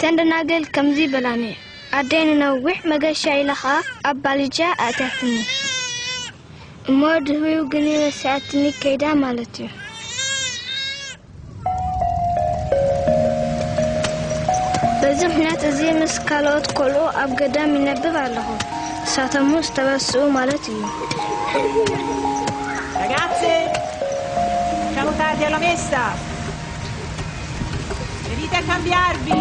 እተን ደናግል ከምዚ በላኒ፣ ኣደይ ንነዊሕ መገሻ ኢላ ኸኣ ኣብ ባልጃ ኣእትያትኒ። እሞ ድህሪኡ ግን ረሲዓትኒ ከይዳ ማለት እዩ። በዚ ምኽንያት እዚ ምስ ካልኦት ቆልዑ ኣብ ገዳም ይነብብ ኣለኹ። ንሳቶም እውን ዝተበስኡ ማለት እዩ። Ragazze, siamo tardi alla messa. Venite a cambiarvi.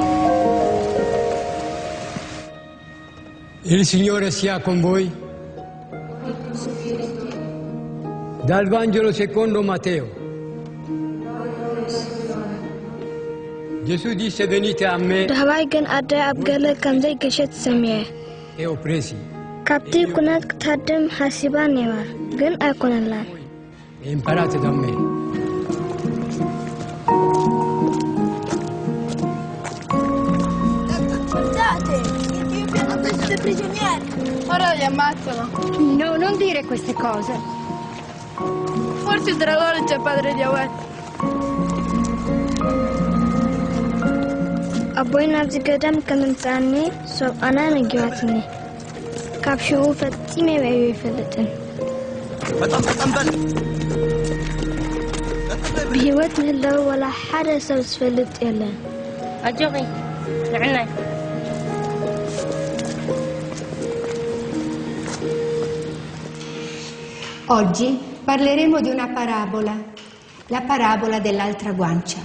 Il Signore sia con voi. Dal Vangelo secondo Matteo. Gesù disse: Venite a me. ዳህባይ ግን ኣደ ኣብ ገለ ከም ዘይገሸት ሰሚዐ። E oppressi. ካብቲ ኩነት ክትሃድም ሓሲባ ነይራ፣ ግን ኣይኮነላን። E imparate da me. Guardate, il mio piano testa prigionieri. Ora li ammazzano. No, non dire queste cose. Forse il drago c'è padre di Awet. ኣቦይ ናብዚ ገዳም ከም ምምጻእኒ ሰብኣና ነጊራትኒ። ካብ ሽኡ ፈጺመ ርእዩ ኣይፈልጥን። ብህይወት ምህላው ዋላ ሓደ ሰብ ዝፈልጥ የለን። ኣጆኺ ንዕናይ Oggi parleremo di una parabola, la parabola dell'altra guancia.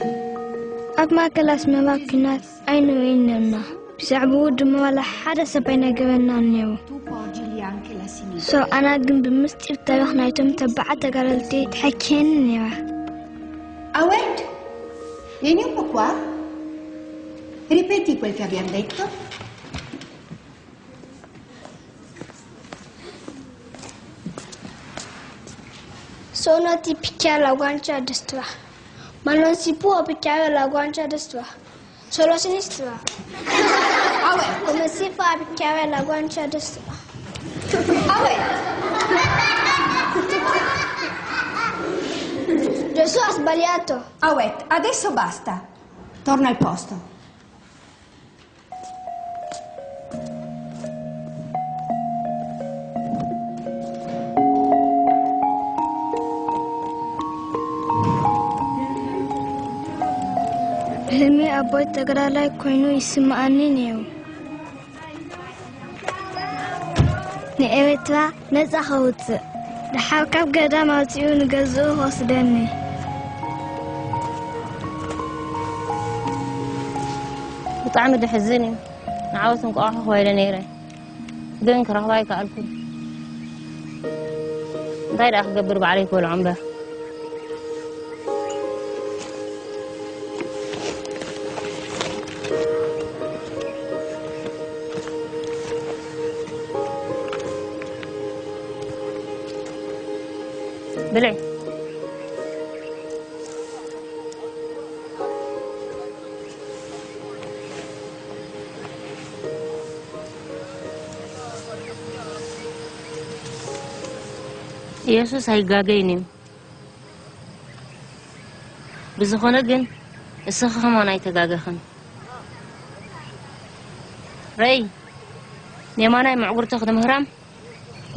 ኣብ ማእከል ኣስመራ ኲናት ኣይንርእይን ነርና። ብዛዕባኡ ድማ ዋላ ሓደ ሰብ ኣይነገረናን ነይሩ። Tu porgili anche la sinistra. ሰብኣና ግን ብምስጢር ታሪኽ ናይቶም ተባዓት ተጋደልቲ ትሐኪየኒ ነይራ። Awet, vieni un po' qua. Ripeti quel che abbiamo detto. Sono ti picchiare la guancia destra. Ma non si può picchiare la guancia destra. Solo sinistra. Come si fa a picchiare la guancia destra? Gesù ha sbagliato. Awet, adesso basta. Torna al posto. ብህልሚ ኣቦይ ተጋዳላይ ኮይኑ ይስምዓኒ ነይሩ። ንኤርትራ ነጻ ከውጽእ፣ ደሓር ካብ ገዳም ኣውጺኡ ንገዝኡ ክወስደኒ። ብጣዕሚ ድሕዝን እዩ። ንዓወት እንቋቑሖ ክበይለ ነይረ፣ ግን ክረኽባ ኣይከኣልኩን። እንታይ ደኣ ክገብር፣ ባዕለይ ክበልዖ እምበር። ብልዒ። ኢየሱስ ኣይጋገይን እዩ። ብዝኾነ ግን እስኺ ከማን ኣይተጋገኽን። ረይ፣ ንየማናይ ምዕጉርቲ ክትምህራም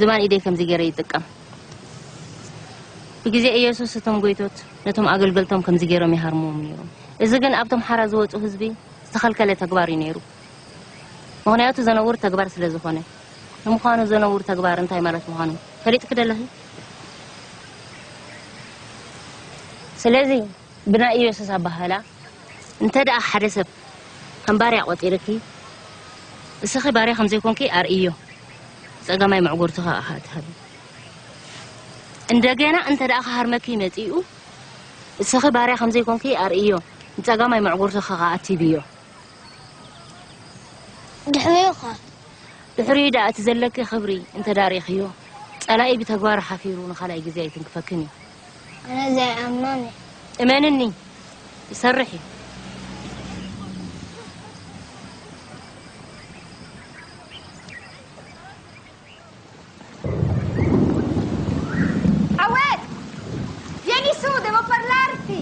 ዝባን ኢደይ ከምዚ ገይረ ይጥቀም። ብግዜ ኢየሱስ እቶም ጎይቶት ነቶም ኣገልገልቶም ከምዚ ገይሮም ይሃርምዎም ነይሮም። እዚ ግን ኣብቶም ሓራ ዝወጹ ህዝቢ ዝተኸልከለ ተግባር እዩ ነይሩ። ምኽንያቱ ዘነውር ተግባር ስለ ዝኾነ። ንምዃኑ ዘነውር ተግባር እንታይ ማለት ምዃኑ ፈሊጥኪ ደለኺ? ስለዚ ብናይ ኢየሱስ ኣባህላ እንተ ደኣ ሓደ ሰብ ከም ባርያ ቆጺርኪ፣ እስኺ ባርያ ከም ዘይኮንኪ ኣርእዮ፣ ጸጋማይ መዕጎርትኻ ኣኻ ትሃቢ። እንደገና እንተ ደኣ ክሃርመኪ መጺኡ፣ እስኺ ባርያ ከም ዘይኮንኪ ኣርእዮ፣ ንጸጋማይ መዕጎርትኻ ከኣ ትሂብዮ። ድሕሪኡ ኸ? ድሕሪኡ ደኣ እቲ ዘለኪ ክብሪ እንተ ደኣ ርኢኽዮ፣ ጸላኢ ብተግባር ሓፊሩ ንኻልኣይ ግዜ ኣይትንክፈክን እዩ። ኣነ ዘይኣምኖን እየ። እመንኒ፣ ይሰርሕ እዩ። Awet! Vieni su, devo parlarti!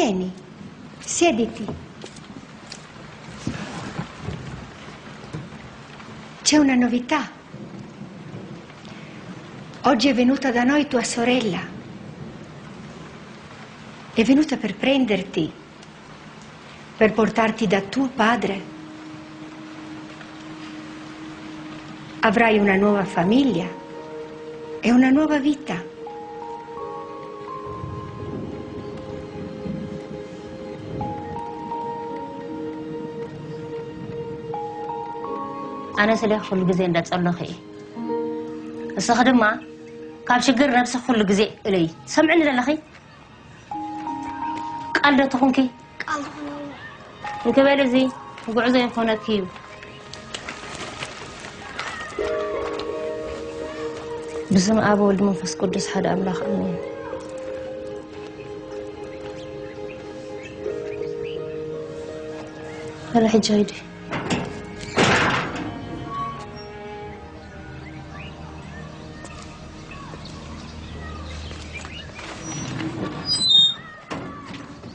Vieni, siediti. C'è una novità. Oggi è venuta da noi tua sorella. È venuta per prenderti, per portarti da tuo padre. Avrai una nuova famiglia e una nuova vita. ኣነ ስለ ኩሉ ግዜ እንዳጸለኹ እየ። ንስኺ ድማ ካብ ሽግር ነብስኺ ኩሉ ግዜ እለይ። ትሰምዕኒ ዘለኺ? ቃል ዶ ትኹንኪ? ቃል ትኹን። እንክበል እዚ ጉዕዞ ይኾነኪ እዩ። ብስም ኣብ ወልድ መንፈስ ቅዱስ ሓደ ኣምላኽ ኣሜን። በለ ሕጂ ሂዲ።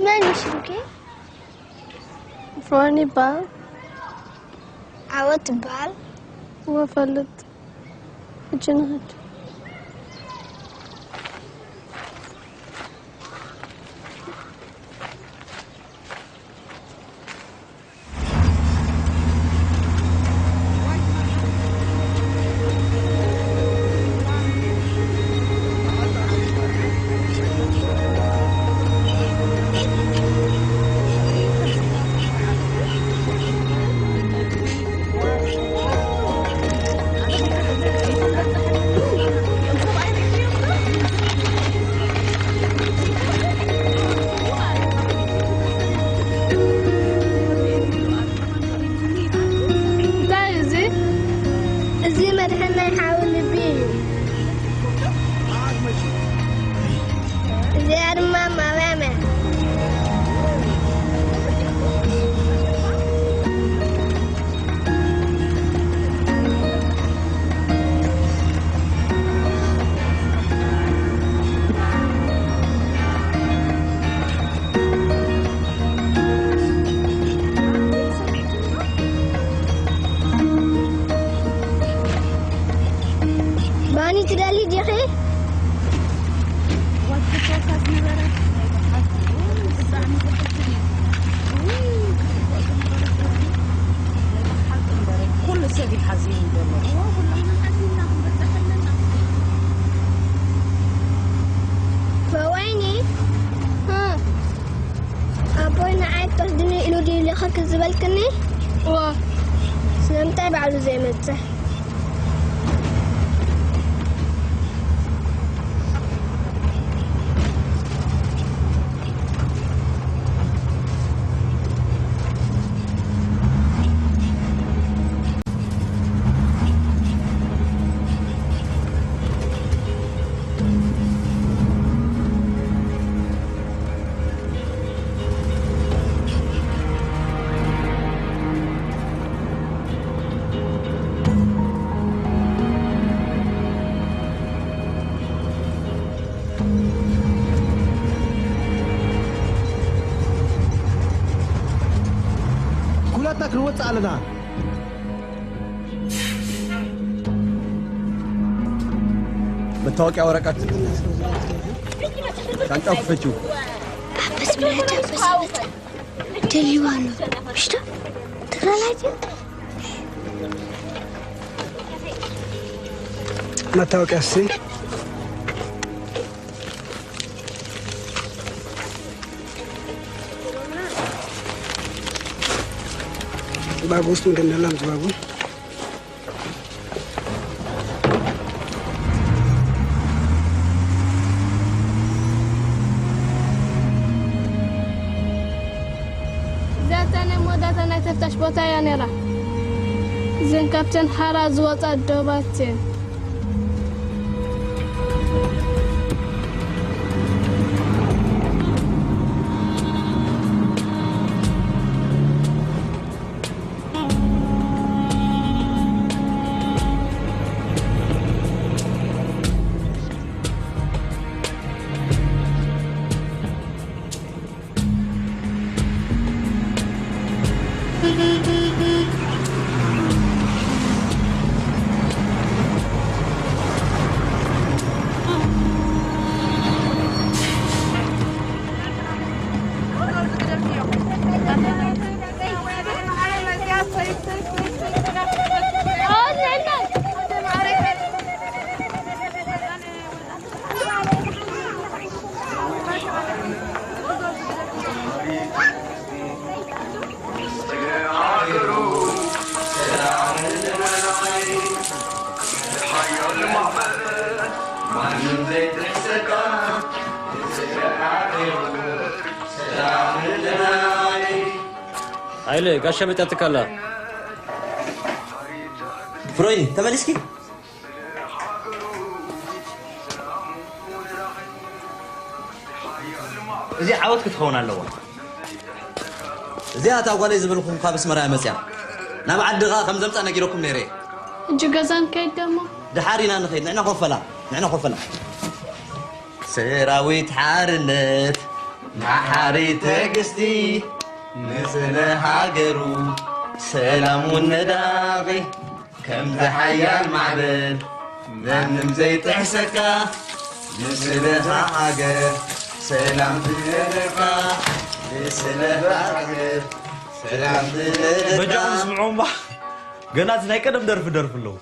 መን እዩ ሽምኪ? ፍሮን ይበሃል። ዓወት ትበሃል። እወ፣ እፈልጥ። ሕጂ ንኸድ። እንታይ እዚ? እዚ መድሕን ናይ ሓዊ ልቢ እዩ። እዚኣ ድማ ማርያም እያ። ባኒ ትደሊ ዲኺ? ኩሉ ሰብ ይሓዝን ዘሎ። ወይኒ፣ እ፣ ኣቦይ ንዓይ ክትወስድኒ ኢሉ ድዩ ልኢኸኪ ዝበልክኒ? እወ። ስለምንታይ ባዕሉ ዘይመጽእ? ኩላትና ክንወጽእ ኣለና። መታወቂያ ወረቀት። ሻንጣው ክፈችው። ደሊዋ ነው። ምሽቱ ተላላጅ። መታወቂያ እስኪ። ባጉ ውስጥ ምንድን ነው ያለው? አምጪ ባጉ። እዚኣታ ናይ መወዳእታ ናይ ተፍታሽ ቦታ እያ ነይራ። እዘን ካብተን ሓራ ዝወጻ ዶባት እየን። ኣይለ ጋሻ መጣትካላ። ፍሮይ ተመሊስኪ። እዚ ዓወት ክትኸውን ኣለዎ። እዚኣ እታ ጓለይ ዝብልኩም ካብ ኣስመራ እያ መፅያ። ናብ ዓዲ ኸኣ ከም ዘምፃ ነጊረኩም ነይረ። ሕጂ ገዛ ንከይድ ደሞ? ደሓር ኢና ንኸይድ፣ ንሕና ኮፈላ፣ ንሕና ኮፈላ። ሰራዊት ሓርነት፣ መሓሪ ትዕግስቲ፣ ንስለ ሃገሩ፣ ሰላም እውን ነዳቒ። ከምዚ ሓያል ማዕበል ማንም ዘይጥሕሰካ፣ ንስለ ሃገር ሰላም ትደለካ፣ ንስለ ሃገር ሰላም ትደለካ። በጃኹም ስምዑ እምባ። ገና እቲ ናይ ቀደም ደርፊ ደርፊ ኣለዉ።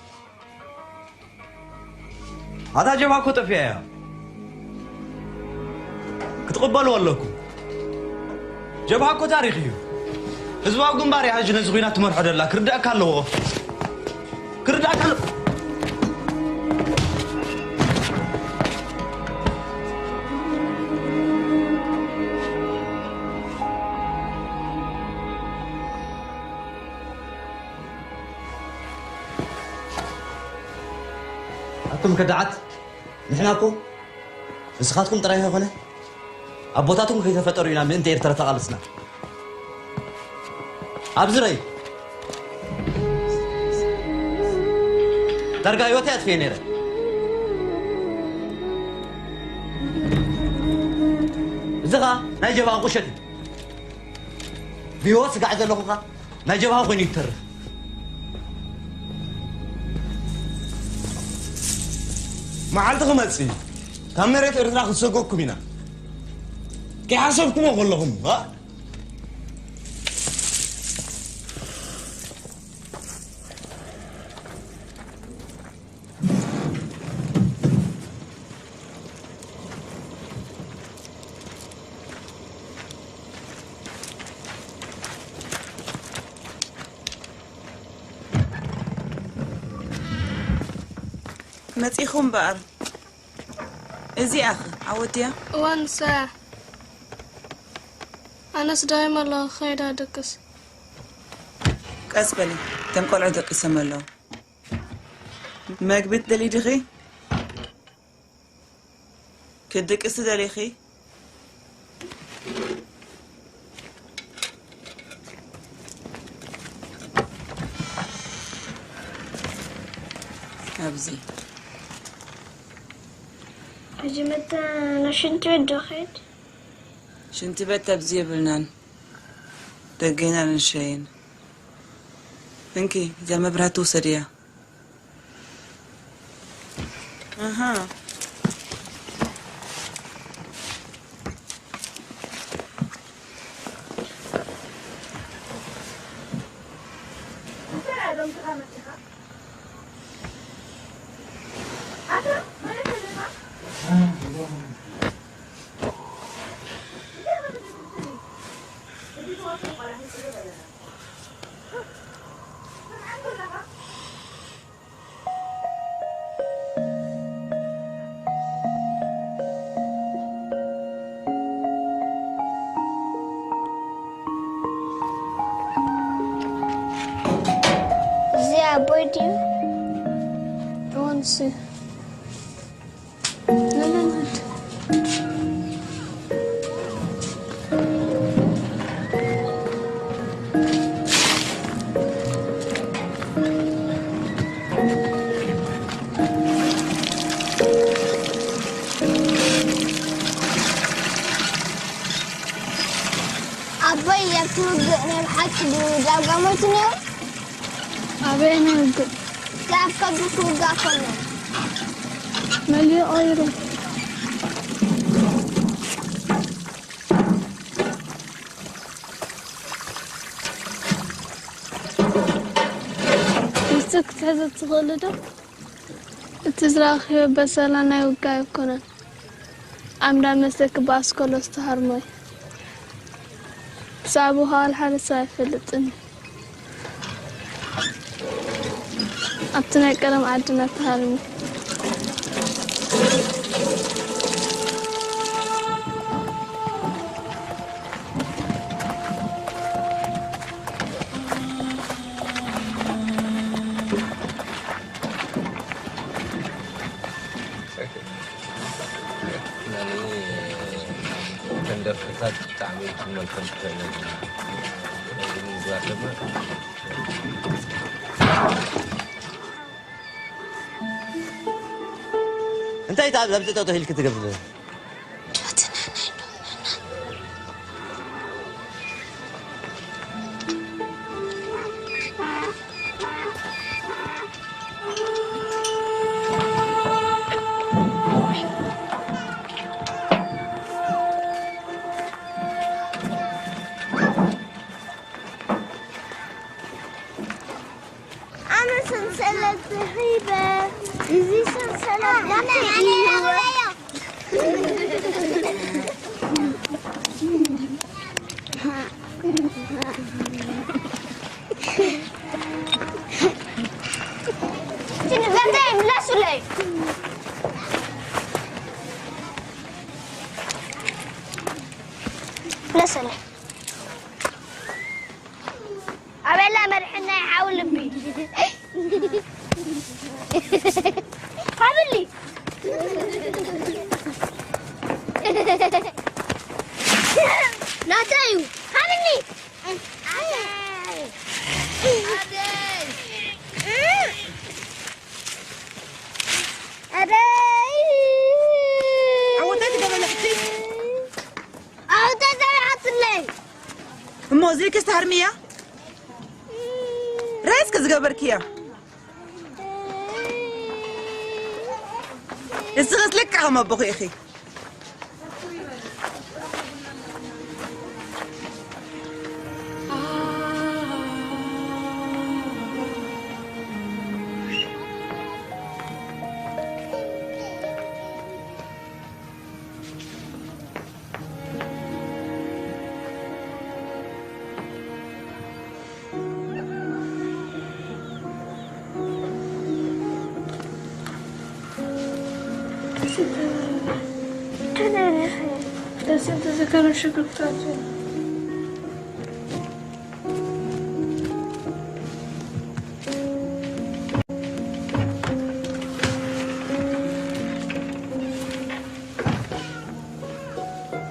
ኣታ ጀብሃ እኮ ጠፊኣ እያ። ክትቕበልዎ ኣለኩም። ጀብሃ እኮ ታሪኽ እዩ። ህዝባዊ ግንባር እያ ሕጂ ነዚ ኲናት ትመርሖ ደላ። ክርዳእካ ኣለዎ። ክርዳእካ ኣለዎ። ኣቱም ከዳዓት፣ ንሕና እኮ ንስኻትኩም ጥራይ ከይኮነ፣ ኣቦታትኩም ከይተፈጠሩ ኢና ምእንቲ ኤርትራ ተቓልስና። ኣብዚ ረይ፣ ዳርጋ ህይወተይ ኣጥፍኤ ነይረ። እዚ ኸኣ ናይ ጀብሃ ቁሸት እዩ። ብህይወት ስጋዕ ዘለኹ ኸኣ ናይ ጀብሃ ኮይኑ ይተርፍ። መዓልቲ ክመጽእ እዩ። ካብ መሬት ኤርትራ ክትሰገኩም ኢና። ከይሓሰብኩሞ ከለኹም፣ እ? መጺኹም እምበኣር። እዚኣኸ ዓወት ድያ? እዋ፣ ንሳ እያ። ኣነስ ደኺመ ኣለኹ፣ ክኸይድ ኣደቅስ። ቀስ በሊ፣ እቶም ቆልዑ ደቂሶም ኣለዉ። መግቢ ትደልዪ ዲኺ? ክትድቅሲ ደሊኺ? ኣብዚ። ሕጂ መተ ናብ ሽንቲ ቤት ዶ ኸይድ? ሽንቲ ቤት ኣብዚ የብልናን። ደገና ንሸይን። እንኪ፣ እዛ መብራህቲ ውሰድያ። ኣሃ። እዚ ኣቦይ ድዩ? እወ፣ ንሱ እዩ። ኣቦይ፣ ኣብቲ ውግእ ናይ ብሓቂ ድዩ ዳርጋ ሞይቱ ነይሩ? ኣበየናይ ውግእ? እቲ ኣብ ከብዱ ክውጋእ ከሎ። መሊኡ ቀይሩ። ንሱ ክትሕዞ ትኽእሊ ዶ? እቲ ዝረኣኽዮ በሰላ ናይ ውግእ ኣይኮነን። ዓምዳ መስተ ክበኣስ ከሎ ዝተሃርሞ እዩ። ብዛዕባኡ ኸኣ ወላ ሓደ ሰብ ኣይፈልጥን እዩ። ኣብቲ ናይ ቀደም ዓድና ተሃሪሙ። እተን ደርፍታት ብጣዕሚ ክትመልከም ትኽእል ኢኻ። ነዚ ንምግባር ድማ እንታይ ኢኻ ኣብዚ ጠጠው ኢልኪ ትገብሪ ዘለኺ? ኣነ ሰንሰለት ሂበ። እዚ ሰንሰለት ናተይ እዩ። እቲ ንገዛይ ምለሱለይ። ምለሱለይ። ኣቤላ መርሕና ይሓው ልቢ። ሃብሊ። ናተይ እዩ። ሃብኒ። ኣደይ። ዓወተይ ትገበለ ሕጂ። ዓወተይ ተበላዕትለይ። እሞ እዚክስ ተሃርምያ? ሬስክ ዝገበርክያ? እስኽስ ልክዕ ከም ኣቦኺ ኢኺ።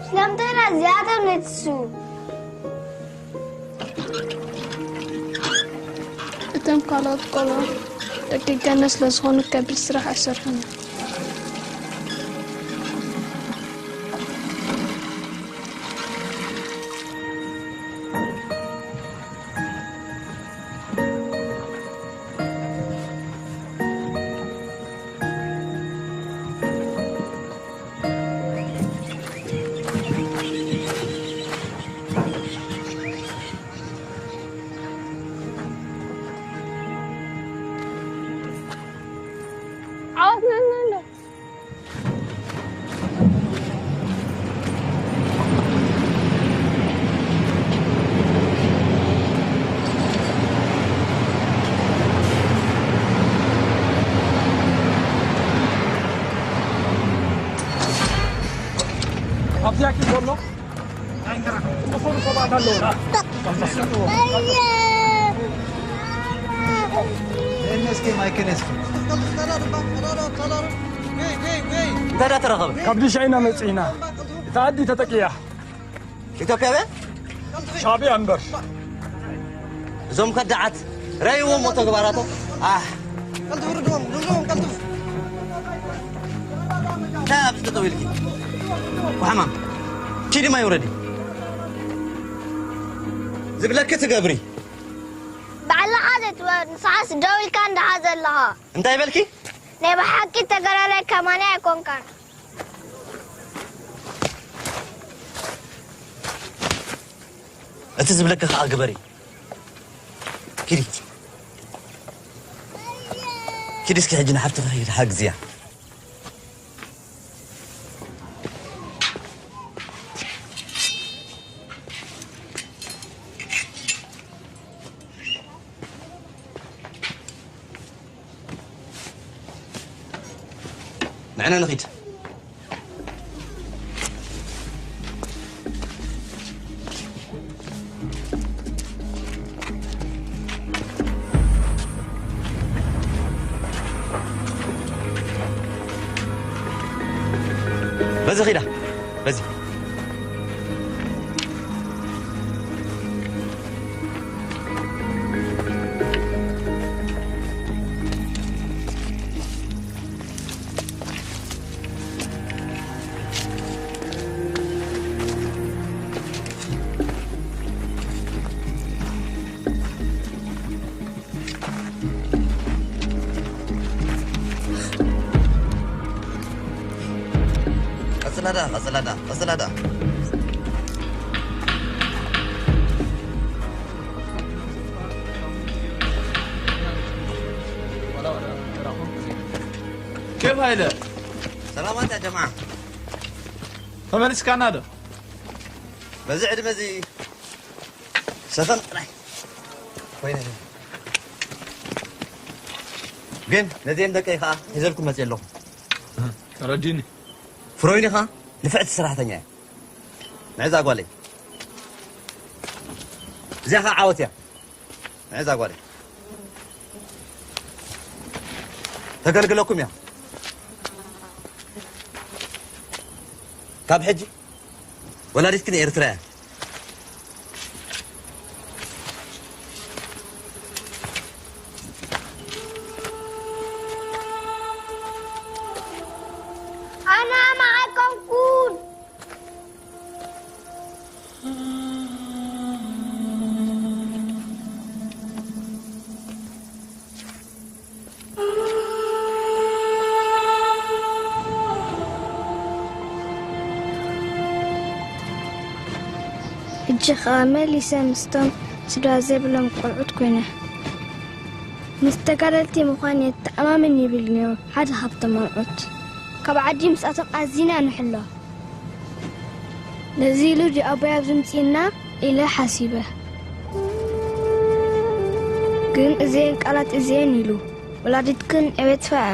ስለምንታይ እዚኣቶም ነትሱ? እቶም ካልኦት ቆልዑ ደቂ ገነት ስለ ዝኾኑ ከቢድ ስራሕ ኣይሰርሑን እዮም። ዓወት ንሕና እንዶ። ኣብዚ ኣኪ ዘሎ ዝኾኑ ሰባት ኣለዉ። እንታይ ዳ ተረኸበ? ካብ ዲሻ ኢና መጺእና። እታ ኣዲ ተጠቂያ። ኢትዮጵያውያን? ሻዕብያ እምበር። እዞም ከዳዓት ረእይዎም ተግባራቶም። ኣሕ። ቀልጥፍ ርድዎም፣ ርድዎም ቀልጥፍ። እንታይ ኣብዚ ጠጠው ኢልኪ? ጓሕማም። ኪዲ ማይ ውረዲ። ዝብለኪ ትገብሪ። ባዕልኻ ዘይትወ-፣ ንስኻስ ደው ኢልካ እንዳኻ ዘለኻ። እንታይ በልኪ? ናይ ብሓቂ ተጋዳላይ ከማኒ ኣይኮንካን። እቲ ዝብለኪ ከኣ ግበሪ። ኪዲ። ኪዲ እስኪ ሕጂ ንሓፍትኺ ኪዲ ሓግዝያ። ንዕና ንኺድ። በዚ ኺዳ፣ በዚ። ቀጽላዳ፣ ቀጽላዳ፣ ቀጽላዳ። ኬፍ ሃይለ። ሰላማት ያ ጀማዓ። ተመሊስካና ዶ? በዚ ዕድመ እዚ ሰኸን ጥራይ ኮይነ። ግን ነዚአን ደቀይ ከዓ ሒዘልኩም መፅእ ኣለኹ። ተረዲኒ። ፍሮይኒ ከዓ ንፍዕቲ ሰራሕተኛ እያ። ንዕዛ ጓለይ። እዚኣ ከዓ ዓወት እያ። ንዕዛ ጓለይ። ተገልግለኩም እያ። ካብ ሕጂ ወላዲትክን ኤርትራ እያ። ኣነ ኣማዓቀንኩን። ሕጂ ኸኣ መሊሰ ምስቶም ስድራ ዘይብሎም ቆልዑት ኮይነ። ምስ ተጋደልቲ ምዃን የተኣማምን ይብል ነይሩ ሓደ ካብቶም መርዑት። ካብ ዓዲ ምስኣቶም ኣዚና ንሕሎ። ነዚ ኢሉ ድዩ ኣቦይ ኣብዚ ምጺእና ኢለ ሓሲበ። ግን እዚኤን ቃላት እዚኤን ኢሉ፣ ወላዲትክን ዕቤት ፈኣ።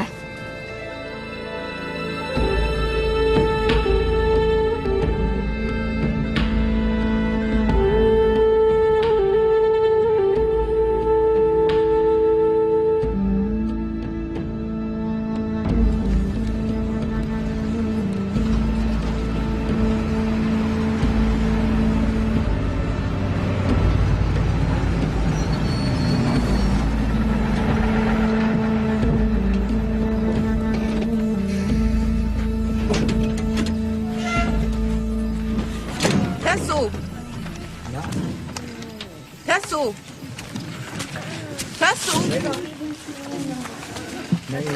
ተስኡ! ተስኡ! ተስኡ! ነይ።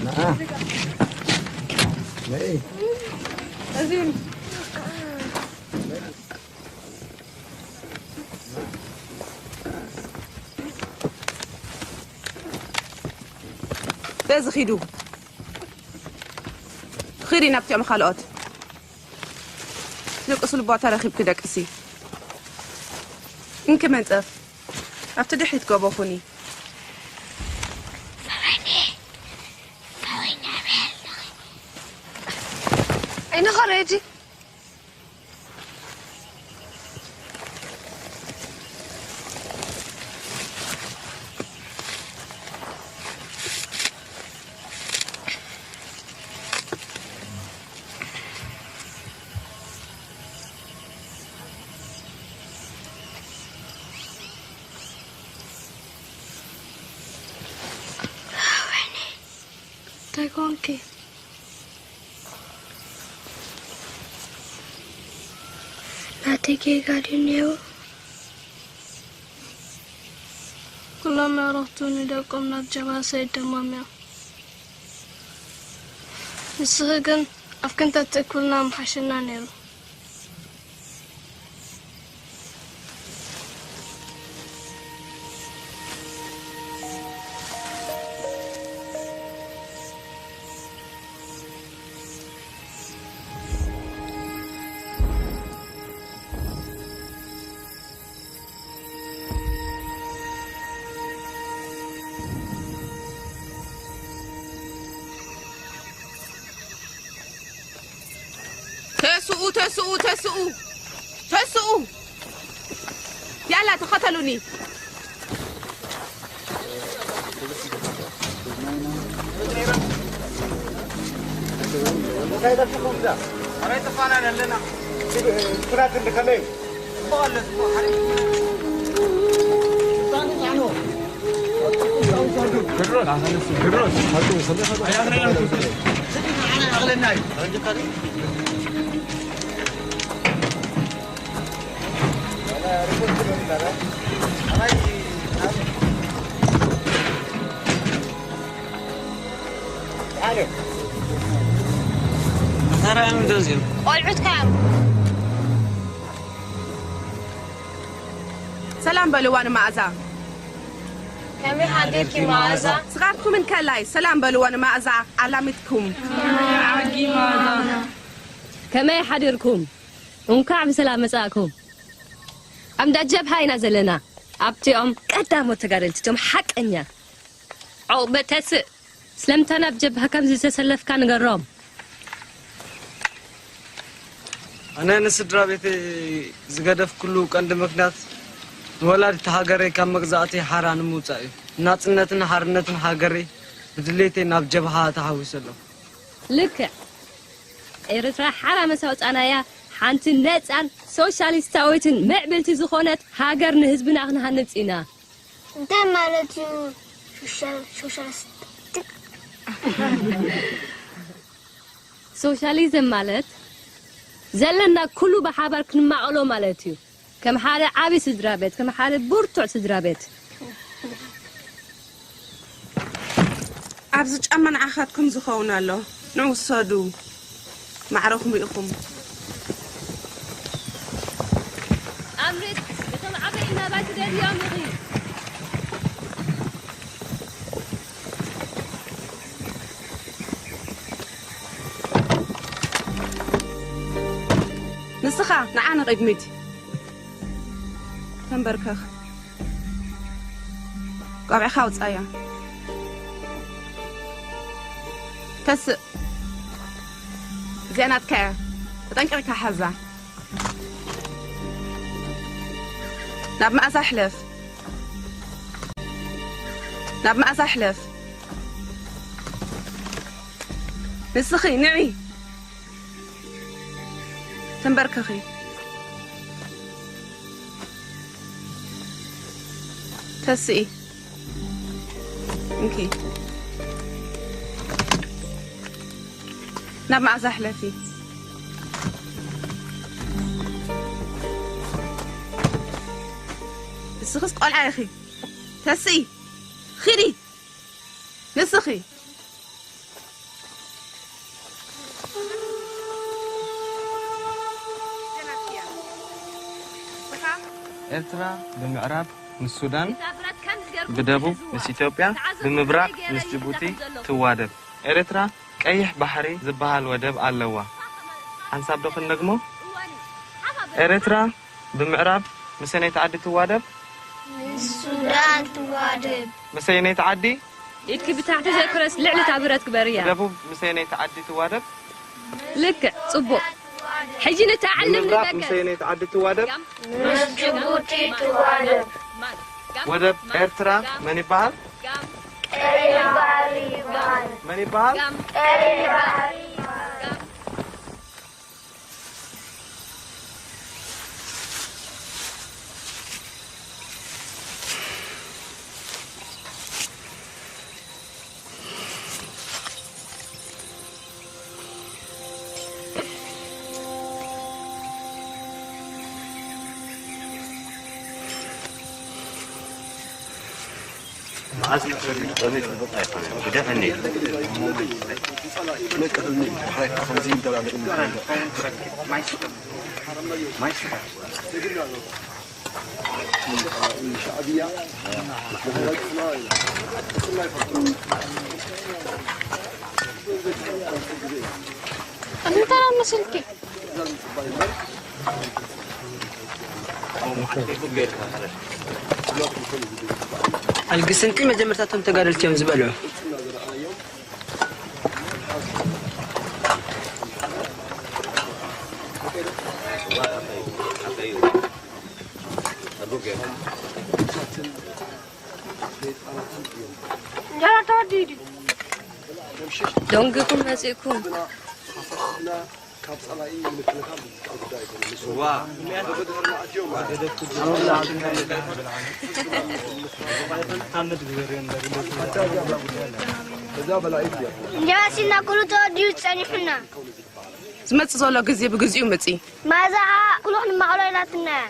ነኣ። ነይ። በዚ ኺዱ። ኺዲ ናብቲኦም ኻልኦት። ዝቅስሉ ቦታ ረኺብኪ ደቅሲ። እንኪ መንጸፍ። ኣብቲ ድሕሪት ጎቦ ኩኒ። ዓይንኻ ርኣጂ። እንታይ ኮንኪ? ናተይ ጌጋ ድዩ ነይሩ? ኩሎም ኣዕሩኽቱ ንደቆም ናብ ጀብሃ ሰዲዶሞም እዮም። ንስኺ ግን ኣፍኪ እንተትእክብልና ምሓሸና ነይሩ። ተስኡ፣ ተስኡ፣ ያላ ተኸተሉኒ። እንታይ ደርፍኹም እዛ? ኣረ ይጥፋና ኣለና። ኩናት እንዲ ከመይ? ጽቡቕ ኣሎ፣ ጽቡቕ፣ ሓሪፍ። ቴድሮስ፣ ቴድሮስ፣ ኣያ፣ ኣኽለና። ቆልዑት ከ እዮም። ሰላም በልዋ ንመኣዛ። ከመይ ሓዲርኪ መኣዛ? ስኻትኩም እንከላይ ሰላም በልዋ ንመኣዛ ኣላሚትኩም። ከመይ ሓዲርኩም? እንኳዕ ብሰላም መጻእኩም። ኣብ እንዳ ጀብሃ ኢና ዘለና። ኣብቲኦም ቀዳሞት ተጋደልቲ፣ እቶም ሓቀኛ። ዑቕበ ተስእ፣ ስለምንታይ ናብ ጀብሃ ከም ዝተሰለፍካ ንገሮም። ኣነ ንስድራ ቤተይ ዝገደፍኩሉ ቀንዲ ምኽንያት ንወላዲት ሃገረይ ካብ መግዛእቲ ሓራ ንምውጻእ እዩ። ንናጽነትን ሓርነትን ሃገረይ ብድሌተይ ናብ ጀብሃ ተሓዊሰ ኣለኹ። ልክዕ። ኤርትራ ሓራ መስ ኣውጻእናያ፣ ሓንቲ ነጻን ሶሻሊስታዊትን ምዕብልቲ ዝኾነት ሃገር ንህዝብና ክንሃንጽ ኢና። እንታይ ማለት እዩ ሶሻል-፣ ሶሻሊስት? ሶሻሊዝም ማለት ዘለና ኩሉ ብሓባር ክንማቐሎ ማለት እዩ። ከም ሓደ ዓቢ ስድራ ቤት፣ ከም ሓደ ብርቱዕ ስድራ ቤት። ኣብዚ ጫማ ንዓኻትኩም ዝኸውን ኣሎ። ንውሰዱ። ማዕረኹም ኢኹም። ኣምልጥ፣ እቶም ዓበይቲ ናባይ ትደልዮም ኢኺ። ንስኻ ንዓ ንቕድሚት ተንበርከኽ። ቆቢዕኻ ኣውጻያ። ተስእ። እዚኣ ናትካ እያ። ተጠንቂቕካ ሓዛ። ናብ መኣዛ ሕለፍ። ናብ መኣዛ ሕለፍ። ንስኺ ንዒ። ተንበርከኺ። ተስኢ። እንኪ። ናብ መኣዛ ሕለፊ። ንስኽስ ቆልዓ ኢኺ። ተስኢ። ኺዲ። ንስኺ። ኤርትራ ብምዕራብ ምስ ሱዳን፣ ብደቡብ ምስ ኢትዮጵያ፣ ብምብራቕ ምስ ጅቡቲ ትዋደብ። ኤርትራ ቀይሕ ባሕሪ ዝበሃል ወደብ ኣለዋ። ሓንሳብ ዶ ክንደግሞ? ኤርትራ ብምዕራብ ምስ ኣየነይቲ ዓዲ ትዋደብ? ምስ ሱዳን ትዋደብ። ምስ ኣየነይቲ ዓዲ? ኢድኪ ብታሕቲ ዘክረስ ልዕሊ እታ ብረት ግበርያ። ብደቡብ ምስ ኣየነይቲ ዓዲ ትዋደብ? ልክዕ፣ ጽቡቕ። ሕጂ ነቲ ዓለም ንምብራቕ ምስ ንገር። ኣየነይቲ ዓዲ ትዋደብ? ምስ ጅቡቲ ትዋደብ። ወደብ ኤርትራ መን ይበሃል? ቀይ ባሕሪ ይበሃል። መን ይበሃል? ቀይ ባሕሪ ይበሃል። መዓስ ንኽሰግድ ጾመይ ጽቡቕ ኣይኮነን። ግደፈኒ። እንታይ መሰልኪ? ኣልግስንቲ መጀመርታ እቶም ተጋደልቲ እዮም ዝበልዑ። ያላ ተወዲዱ። ደንጊኹም መጺእኩም። ካብ ጸላኢ ንምክልኻል ዝከኣል ጉዳይ ኣይኮነን። ንሱ እዛ በላኢት እያ። እንጀራ ሲና ኩሉ ተወዲኡ ጸኒሑና። ዝመጽእ ዘሎ ግዜ ብግዚኡ ምጺ። ማዛ ኩሉ ክንማቕሎ ኢላትና እያ።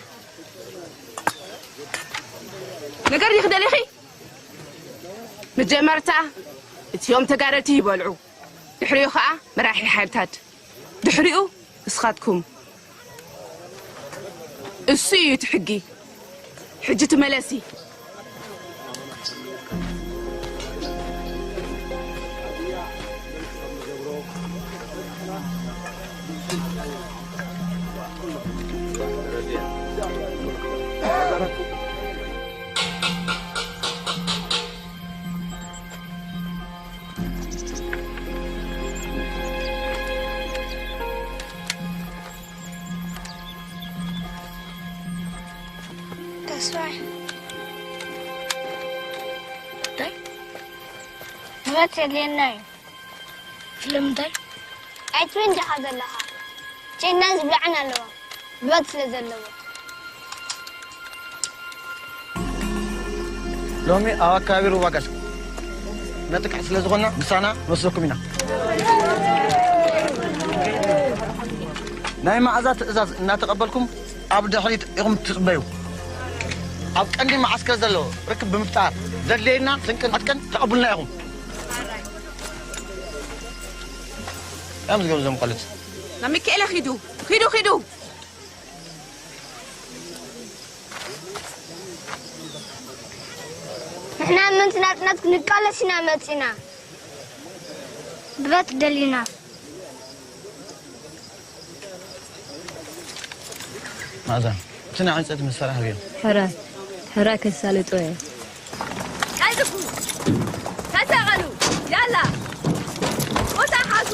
ነገር ይኽደል ኢኺ። መጀመርታ እቲኦም ተጋደልቲ ይበልዑ፣ ድሕሪኡ ኸኣ መራሒ ሓይልታት፣ ድሕሪኡ ንስኻትኩም። እሱ እዩ እቲ ሕጊ። ሕጂ ትመለሲ። ተስፋይ። እንታይ? ንብረት የድልየና እዩ። ስለምንታይ? ኣይትበል ዲኻ ዘለኻ? ጨና ዝብላዕን ኣለዋ። ብረት ስለ ዘለዎ። ሎሚ ኣብ ኣከባቢ ሩባ ጋሽ ነጥቅዕ ስለ ዝኾንና ምሳና ንወስደኩም ኢና። ናይ መኣዛ ትእዛዝ እናተቐበልኩም ኣብ ድሕሪት ኢኹም ትጽበዩ። ኣብ ቀንዲ መዓስከር ዘሎ ርክብ ብምፍጣር ዘድልየና ስንቅን ዕጥቅን ተቐብሉና ኢኹም። ያም ዝገብሩ እዞም ቆልዑት። ናብ ሚካኤለ ኺዱ፣ ኺዱ፣ ኺዱ። ንሕና ምእንቲ ናጽነት ክንቃለስ ኢና መጺና። ብረት ደሊና። መኣዛ፣ እቲ ናይ ዕንጸይቲ መሳርያ ሃብዮ። ሕራይ፣ ሕራይ ከሳልጦ እየ። ቀልጥፉ! ተሰቐሉ! ያላ! ቦታ ሓዙ!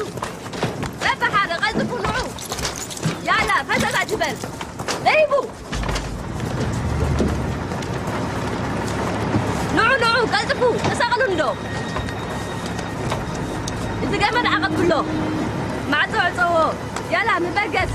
በብሓደ ቀልጥፉ ንዑ! ያላ! ፈሰስ ኣይትበል! ደይቡ! ንዑ፣ ንዑ፣ ቀልጥፉ! ተሰቐሉ እንዶ! እቲ ገመድ ዓቐብሎ! ማዕጾ ዕጸዎ! ያላ፣ ንበገስ!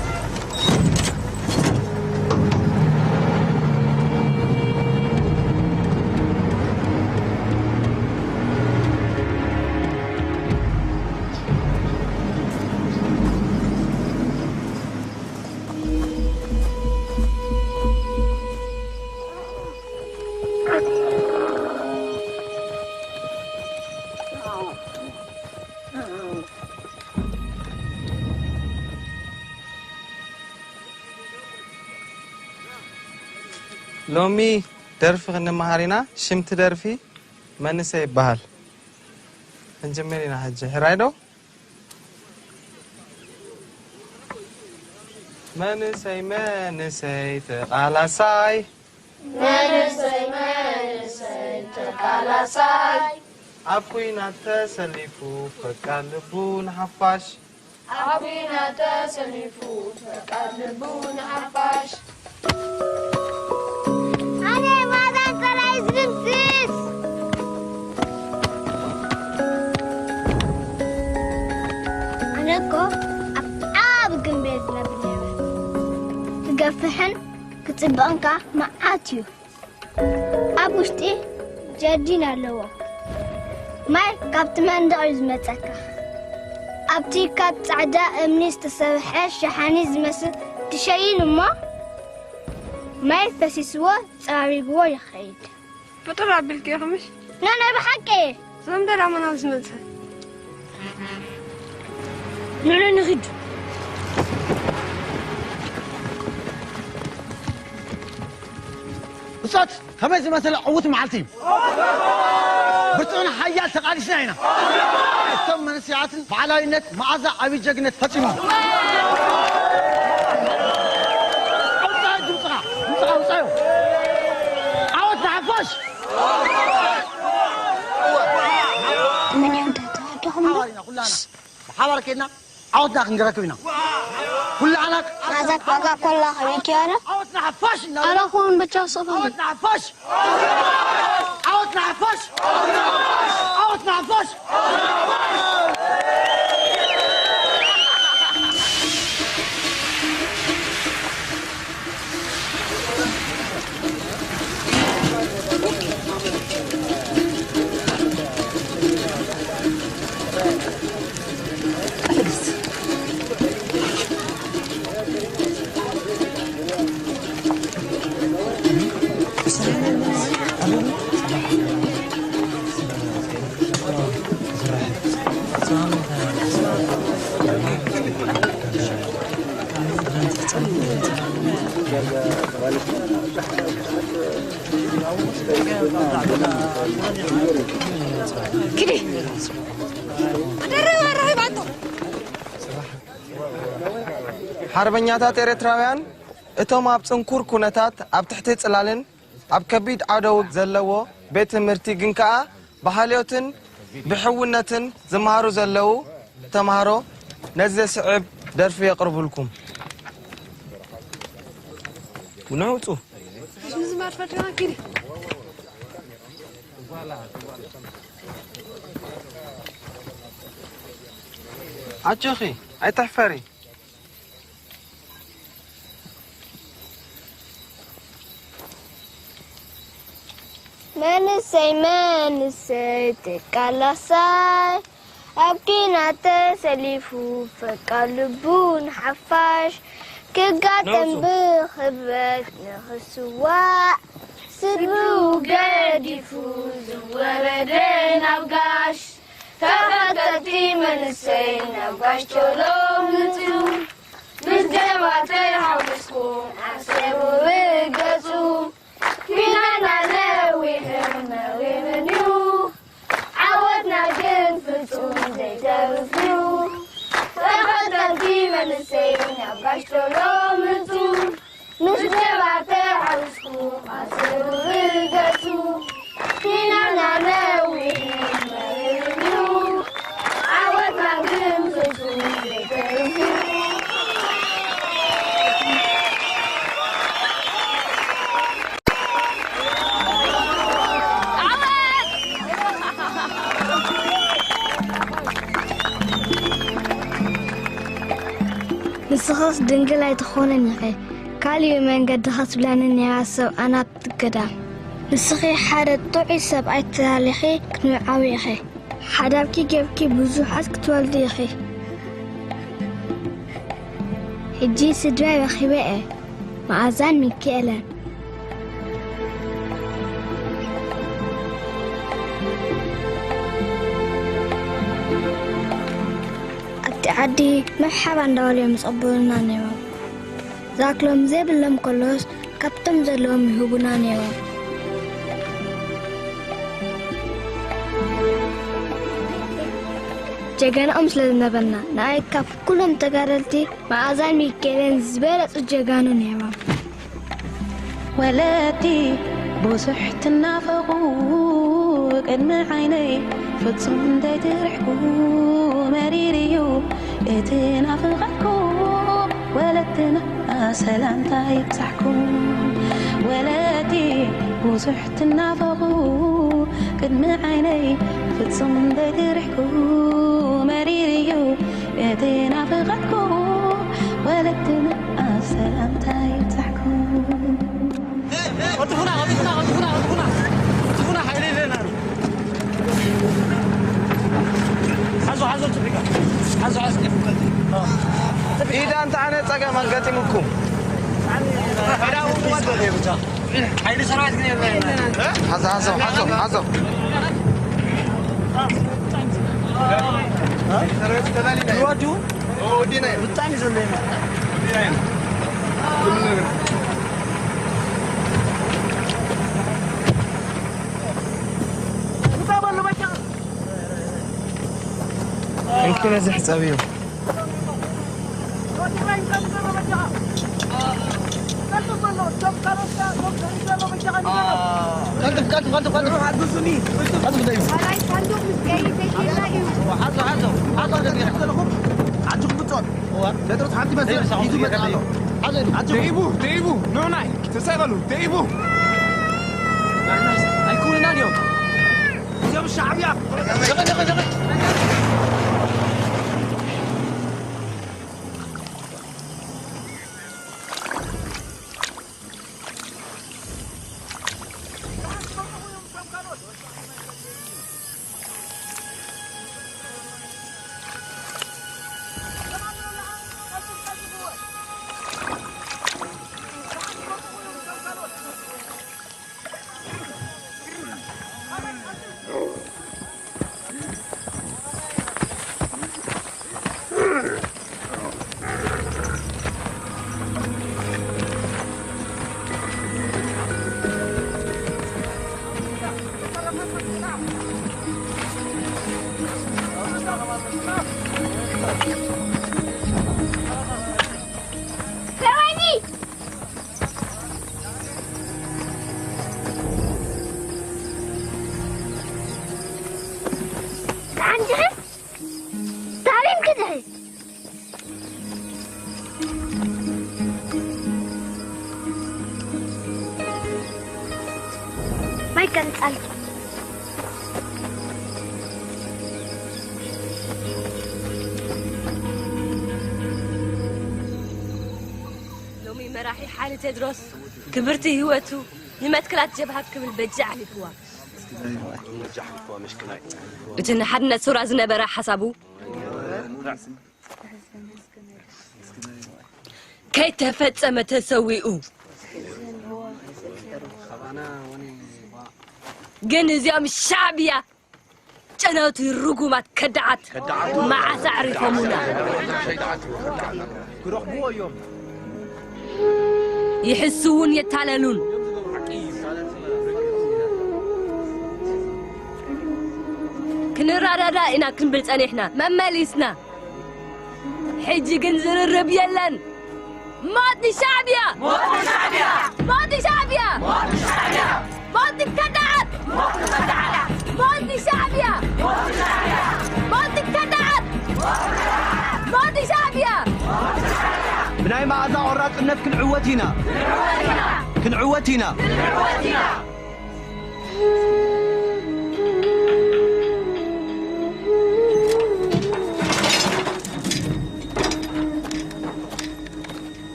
ሎሚ ደርፊ ክንመሃር ኢና። ሽምቲ ደርፊ መንእሰይ ይበሃል። ክንጅምር ኢና ሕጂ። ሕራይ ዶ? መንእሰይ፣ መንእሰይ ተቓላሳይ። መንእሰይ፣ መንእሰይ ተቓላሳይ። ኣብ ኲናት ተሰሊፉ ፈቃር ልቡ ንሓፋሽ። ኣብ ኲናት ተሰሊፉ ፈቃር ልቡ ንሓፋሽ። ኣነ ማዛን ሰራዊት ድምስስ። ኣነ እኮ ኣብ ዓቢ ግምቢ እየ ዝነብር ነይረ። ክገፍሕን ክጽብቕን ከኣ መዓት እዩ። ኣብ ውሽጢ ጀርዲን ኣለዎ። ማይ ካብቲ መንደቕ እዩ ዝመጸካ። ኣብቲ ካብ ጻዕዳ እምኒ ዝተሰርሐ ሸሓኒ ዝመስል ትሸይን እሞ፣ ማይ ፈሲስዎ ጸራሪግዎ ይኸይድ። ብጥር ኣቢልኪ ኢኺ ምሽ? ናይ፣ ናይ ብሓቂ። ዘምደላ መናብ ዝመጸ። ንዑ ንኺድ። ብጾት ከመይ ዝመሰለ ዕዉት መዓልቲ እዩ። ብርቱዕን ሓያል ተቓሊስና ኢና። እቶም መንእሰያትን በዓላዊነት መኣዛ ዓብዪ ጀግነት ፈጺሞም። ኣውጻዮ ድምፅኻ፣ ድምፅኻ ኣውጻዮ። ዓወት ንሓፋሽ! መን እዩ እንተ ተዋደኹም? ሓባር ኢና ኩላና። ብሓባር ኬድና ዓወትና ክንረክብ ኢና። ኩላና ማዛ ዋጋ ኮላ ከመይ ትያለ? ዓወትና ሓፋሽ ኢና። ኣነ ኹን ብቻ ሰፋ። ዓወትና ሓፋሽ! ዓወትና ሓፋሽ! ዓወት ሓፋሽ! ሓርበኛታት ኤርትራውያን፣ እቶም ኣብ ጽንኩር ኩነታት ኣብ ትሕቲ ጽላልን ኣብ ከቢድ ዓውደ ውግ ዘለዎ ቤት ትምህርቲ ግን ከኣ ብሓልዮትን ብሕውነትን ዝመሃሩ ዘለዉ ተምሃሮ ነዚ ዘስዕብ ደርፊ የቕርቡልኩም። ንውጹ። ኣጆኺ፣ ኣይትሕፈሪ። መንሰይ መንሰይ ተቃላሳይ ኣብ ኪናት ተሰሊፉ ፈቃር ልቡ ንሓፋሽ ክጋጠም ብኽብረት ንኽስዋዕ ስድርኡ ገዲፉ ዝወረደ ናብ ጋሽ ተኸተልቲ መንሰይ ናብ ጋሽ ቶሎ ምጹ ምስ ጀባር ተሓጉስኩም ዓሰቡ ርገጹ። ኪናና ነዊሕን መሪርን'ዩ፣ ዓወትና ግን ፍጹም ዘይተርፍ'ዩ። ተኸተልቲ መንእሰይ ናብ ጋሽ ቶሎ ምጹ፣ ምስ ጀባር ተሓጉስኩም ዓሰቡ ርገጹ። ኪናና ነዊሕን መሪርን'ዩ፣ ዓወትና ግን ፍጹም ዘይተርፍ'ዩ። ንስኽስ ድንግል ኣይትኾንን ኢኺ፣ ካልእ እዩ መንገድኻ ትብለኒ ነይራ ሰብኣና ኣብቲ ገዳም። ንስኺ ሓደ ጥዑይ ሰብኣይ ተላሊኺ ክትምርዓዊ ኢኺ። ሓዳርኪ ጌርኪ ብዙሓት ክትወልዲ ኢኺ። ሕጂ ስድራይ ረኺበ እየ፣ መኣዛን ሚኪኤለን። ኣብቲ ዓዲ መርሓባ እንዳበሉ እዮም ዝቕበሉና ነይሮም። ዝኣክሎም ዘይብሎም ከሎስ ካብቶም ዘለዎም ይህቡና ነይሮም። ጀጋናኦም ስለ ዝነበርና ንኣይ ካብ ኩሎም ተጋደልቲ መኣዛን ሚካኤልን ዝበለጹ ጀጋኑ ነይሮም። ወለዲ ብዙሕ ትናፈቑ ቅድሚ ዓይነይ ፍጹም ዘይትርሕቁ መሪር እዩ እቲ ናፍቐትኩም ወለድና ሰላምታ ይብጻሕኩም ወለዲ ብዙሕ ትናፈቑ ቅድሚ ዓይነይ ፍጹም ዘይትርሕቁ መሪር እዩ እቲ ናፍቐትኩም ወለድና ሰላምታ ይብጻሕኩም። ቀልጥፉና፣ ቀልጥፉና፣ ቀልጥፉና፣ ቀልጥፉና። ቀልጥፉና፣ ሓይሊ የለና። ሓዞ፣ ሓዞ፣ ጽሒካ። ሓዞ፣ ሓዞ። ኢዳ እንተዓነ ጸገም ኣጋጢሙኩም። ኢዳ እውን ዝበለ ብቻ። ሓይሊ ሰራዊት ግን የለን። ሓዞ፣ ሓዞ፣ ሓዞ፣ ሓዞ። ይወዱ። ብጣዕሚ ዘሎ ይመስል። እንኪ ነዚ ሕጸብዮ። ቀልጥፍ፣ ቀልጥፍ፣ ቀልጥፍ፣ ቀልጥፍ። ሓግዙኒ። ቀልጥፍ፣ ደይቡ። ሓዞ፣ ሓዞ፣ ሓዞ፣ ሓዞ፣ ሓዞ። ጴጥሮስ ሓንቲ መስል ሒዙ ይመጽእ ኣሎ። ሓዞ፣ ሓዞ። ደይቡ፣ ደይቡ፣ ንዑናይ፣ ተሰቀሉ፣ ደይቡ። ኣይኮኑና ድዮም? ሻዕብያ። ማይ ቀንጻል። ሎሚ መራሒ ሓይሊ ቴድሮስ ክብርቲ ህይወቱ ንመትከላት ጀብሃ ክብል በጃ ኣሕሊፍዋ። እቲ ንሓድነት ሱራ ዝነበረ ሓሳቡ ከይተፈጸመ ተሰዊኡ። ግን እዚኦም ሻዕብያ ጨነውቲ ርጉማት ከዳዓት መዓስ ኣዕሪፎሙና። ይሕስውን የታለሉን። ክንረዳዳ ኢና ክንብል ጸኒሕና መመሊስና። ሕጂ ግን ዝርርብ የለን። ሞት ንሻዕብያ! ሞት ንሻዕብያ! ሞት ንሻዕብያ! ሞት ንሻዕብያ! ሞት ንከዳዓት! ሞት ንከዳዓት! ሞት ንሻዕብያ! ሞት ንሻዕብያ! ሞት ንከዳዓት! ሞት ንሻዕብያ! ብናይ መኣዛ ቆራጽነት ክንዕወት ኢና! ክንዕወት ኢና! ክንዕወት ኢና!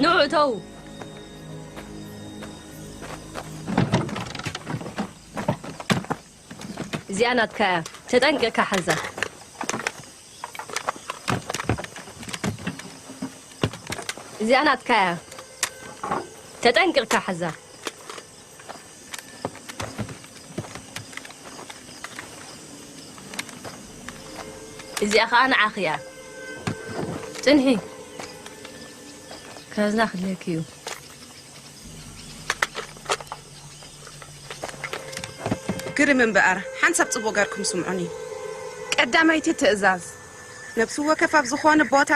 ንዑ እተዉ። እዚኣ ናትካ እያ። ተጠንቂቕካ ሓዛ። እዚኣ ናትካ እያ። ተጠንቂቕካ ሓዛ። እዚኣ ኸኣ ንዓኺ እያ። ጽንሒ። ካዝና ክድልየኪ እዩ። ግርም እምበኣር፣ ሓንሳብ ጽቡቕ ገርኩም ስምዑኒ። ቀዳመይቲ ትእዛዝ፣ ነብሲ ወከፍ ኣብ ዝኾነ ቦታ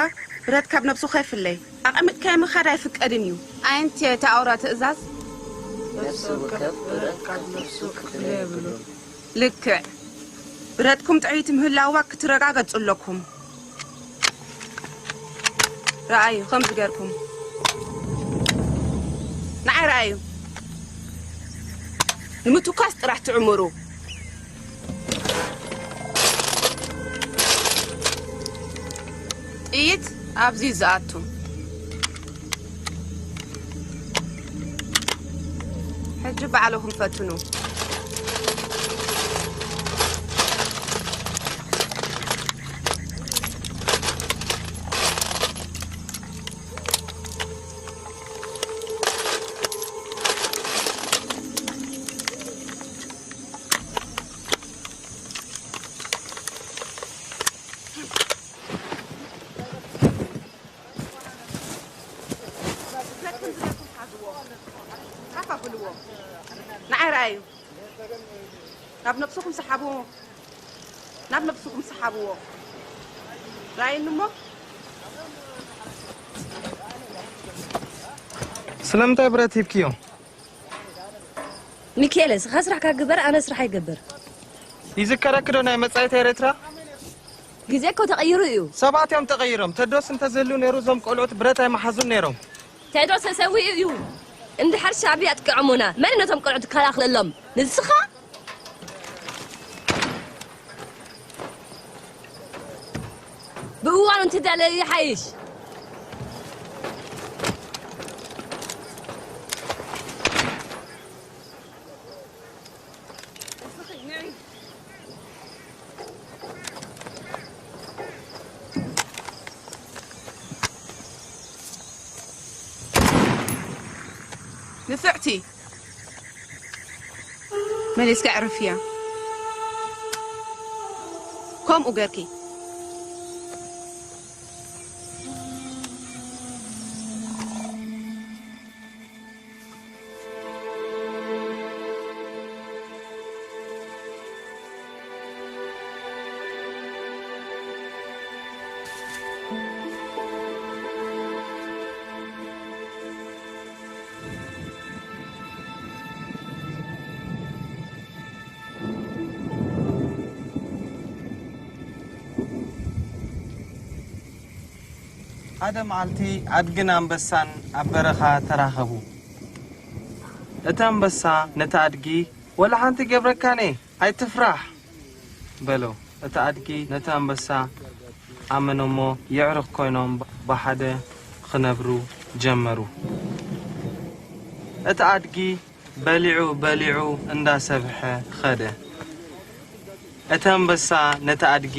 ብረት ካብ ነብሱ ከይፍለይ። ኣቐሚጥካዮ ምኻድ ኣይፍቀድን እዩ። ኣየንቲ እያ እታ ኣውራ ትእዛዝ? ነብሲ ወከፍ ብረት ካብ ነብሱ ክፍለ የብሉን። ልክዕ። ብረትኩም ጥዕይቲ ምህላዋ ክትረጋገጹ ኣለኩም። ረኣዩ፣ ከምዚ ገርኩም። ንዓይ ረኣዩ። ንምትኳስ ጥራሕ ትዕምሩ። ጥይት ኣብዚ ዝኣቱ። ሕጂ ባዕልኹም ፈትኑ። ንዓይ ረኣዩ። ናብ ነብስኹም ሰሓብዎ። ናብ ነብስኹም ሰሓብዎ። ረኣዩኒ እሞ። ስለምንታይ ብረት ሂብክዮ? ሚካኤለ፣ ስኻ ስራሕካ ግበር፣ ኣነ ስራሕ ይገብር። ይዝከረኪ ዶ ናይ መጻኢት ኤርትራ? ግዜ እኮ ተቐይሩ እዩ። ሰባት እዮም ተቐይሮም። ቴድሮስ እንተዝህሉ ነይሩ እዞም ቆልዑት ብረት ኣይመሓዙን ነይሮም። ቴድሮስ ተሰዊኡ እዩ። እንድሕር ሻዕብያ ኣጥቂዖሙና፣ መን ነቶም ቆልዑት ይከላኸለሎም? ንስኻ? ብእዋኑ እንትዳለዩ ይሓይሽ። ንፍዕቲ መሊስካ ዕርፍያ። ከምኡ ገርኪ። ሓደ መዓልቲ ኣድግን ኣንበሳን ኣብ በረኻ ተራኸቡ። እቲ ኣንበሳ ነቲ ኣድጊ፣ "ወላ ሓንቲ ገብረካኔ፣ ኣይትፍራሕ" በሎ። እቲ ኣድጊ ነቲ ኣንበሳ ኣመኖ እሞ፣ የዕሩኽ ኮይኖም ብሓደ ክነብሩ ጀመሩ። እቲ ኣድጊ በሊዑ በሊዑ እንዳሰብሐ ኸደ። እቲ ኣንበሳ ነቲ ኣድጊ፣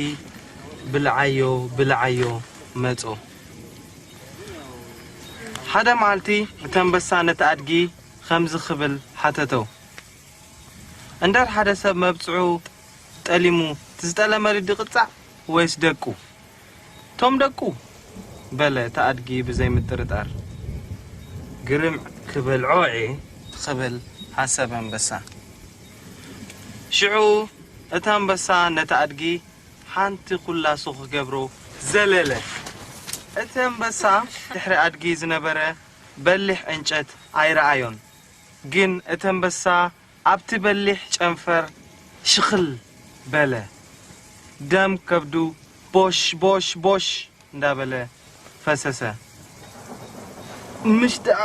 "ብልዓዮ፣ ብልዓዮ" መጾ። ሓደ መዓልቲ እቲ ኣንበሳ ነቲ ኣድጊ ከምዚ ክብል ሓተቶ፣ "እንድሕር ሓደ ሰብ መብጽዑ ጠሊሙ፣ እቲ ዝጠለመሉ ድቕጻዕ ወይስ ደቁ?" "እቶም ደቁ" በለ እቲ ኣድጊ ብዘይምጥርጣር። "ግርም ክበልዖ እየ" ክብል ሓሰበ ኣንበሳ። ሽዑ እቲ ኣንበሳ ነቲ ኣድጊ ሓንቲ ኩላሱ ክገብሮ ዘለለ። እቲ ኣንበሳ ድሕሪ ኣድጊ ዝነበረ በሊሕ ዕንጨት ኣይረኣዮን። ግን እቲ ኣንበሳ ኣብቲ በሊሕ ጨንፈር ሽኽል በለ። ደም ከብዱ ቦሽ ቦሽ ቦሽ እንዳበለ ፈሰሰ። "ምሽ ደኣ፣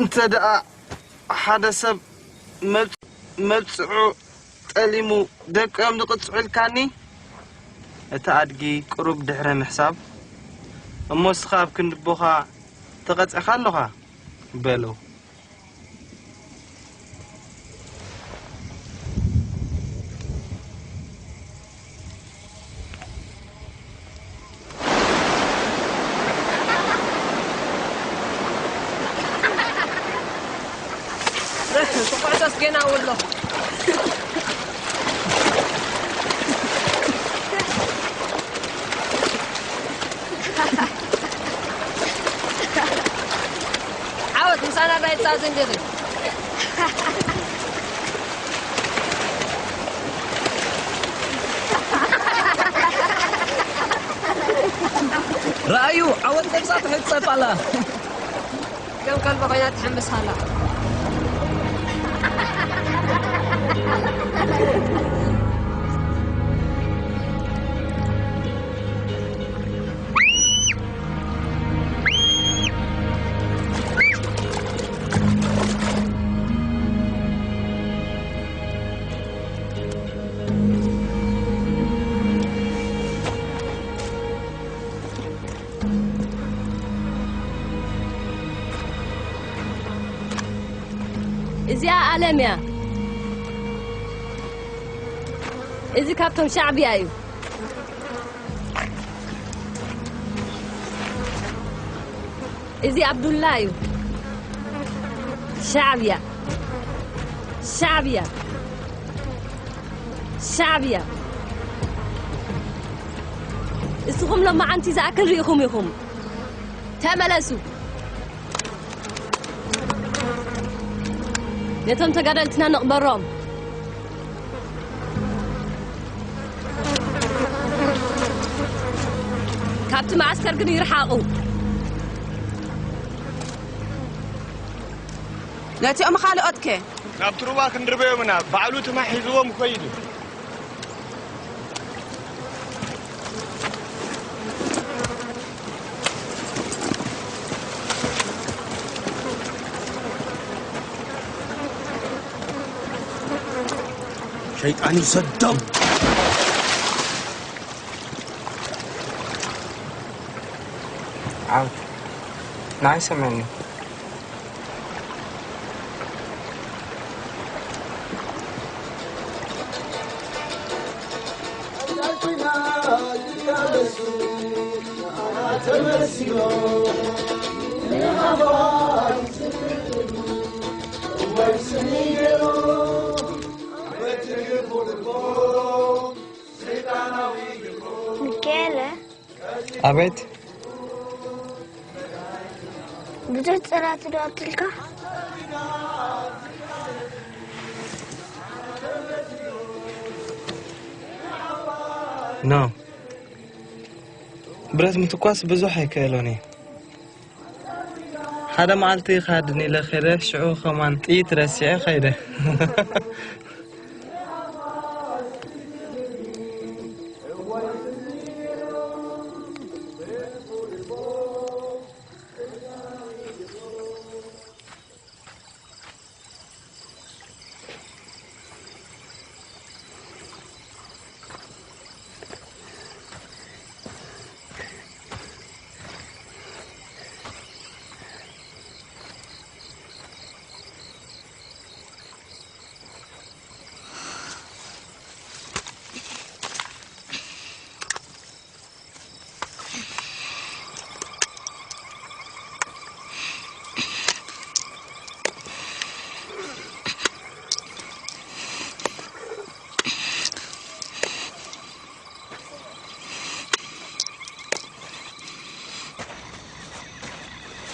እንተ ደኣ ሓደ ሰብ መብ-፣ መብጽዑ ጠሊሙ፣ ደቁ እዮም ዝቕጽዑ ኢልካኒ?" እቲ ኣድጊ ቁሩብ ድሕሪ ምሕሳብ፣ "እሞ እስኻ ኣብ ክንዲ ኣቦኻ ተቐጺዕካ ኣሎኻ?" በሎ። ኩዕሶስ ገና ውሎ። ዓወት ምሳና ዳይጻወት እንዴት? ረኣዩ፣ ዓወት ነብሳ ትሕጸብ ኣላ። ከም ከልቢ ኮይና ትሕምስ ኣላ። እዚኣ ኣለም እያ። እዚ ካብቶም ሻዕብያ እዩ። እዚ ኣብዱላ እዩ። ሻዕብያ፣ ሻዕብያ፣ ሻዕብያ። እስኹም ሎማዓንቲ ዝኣክል ርኢኹም ኢኹም። ተመለሱ። ነቶም ተጋደልትና ንቕበሮም። ካብቲ መዓስከር ግን ይርሓቑ። ነቲኦም ካልኦት ከ? ናብቲ ሩባ ክንድርበዮም ኢና። ባዕሉ ትማሕ ሒዝዎም ይኸይድ እዩ። ሸይጣን ይሰዶም። ዓወት ንዓይ ሰምዕኒ። ሚካኤለ፣ ኣቤት። ብዙሕ ጽራት ዶ ኣብትልካ? ኖ፣ ብረት ምትኳስ ብዙሕ ኣይክእሎን እየ። ሓደ መዓልቲ ክሃድን ኢለ ከይደ፣ ሽዑ ከማን ጥይት ረሲዐ ከይደ።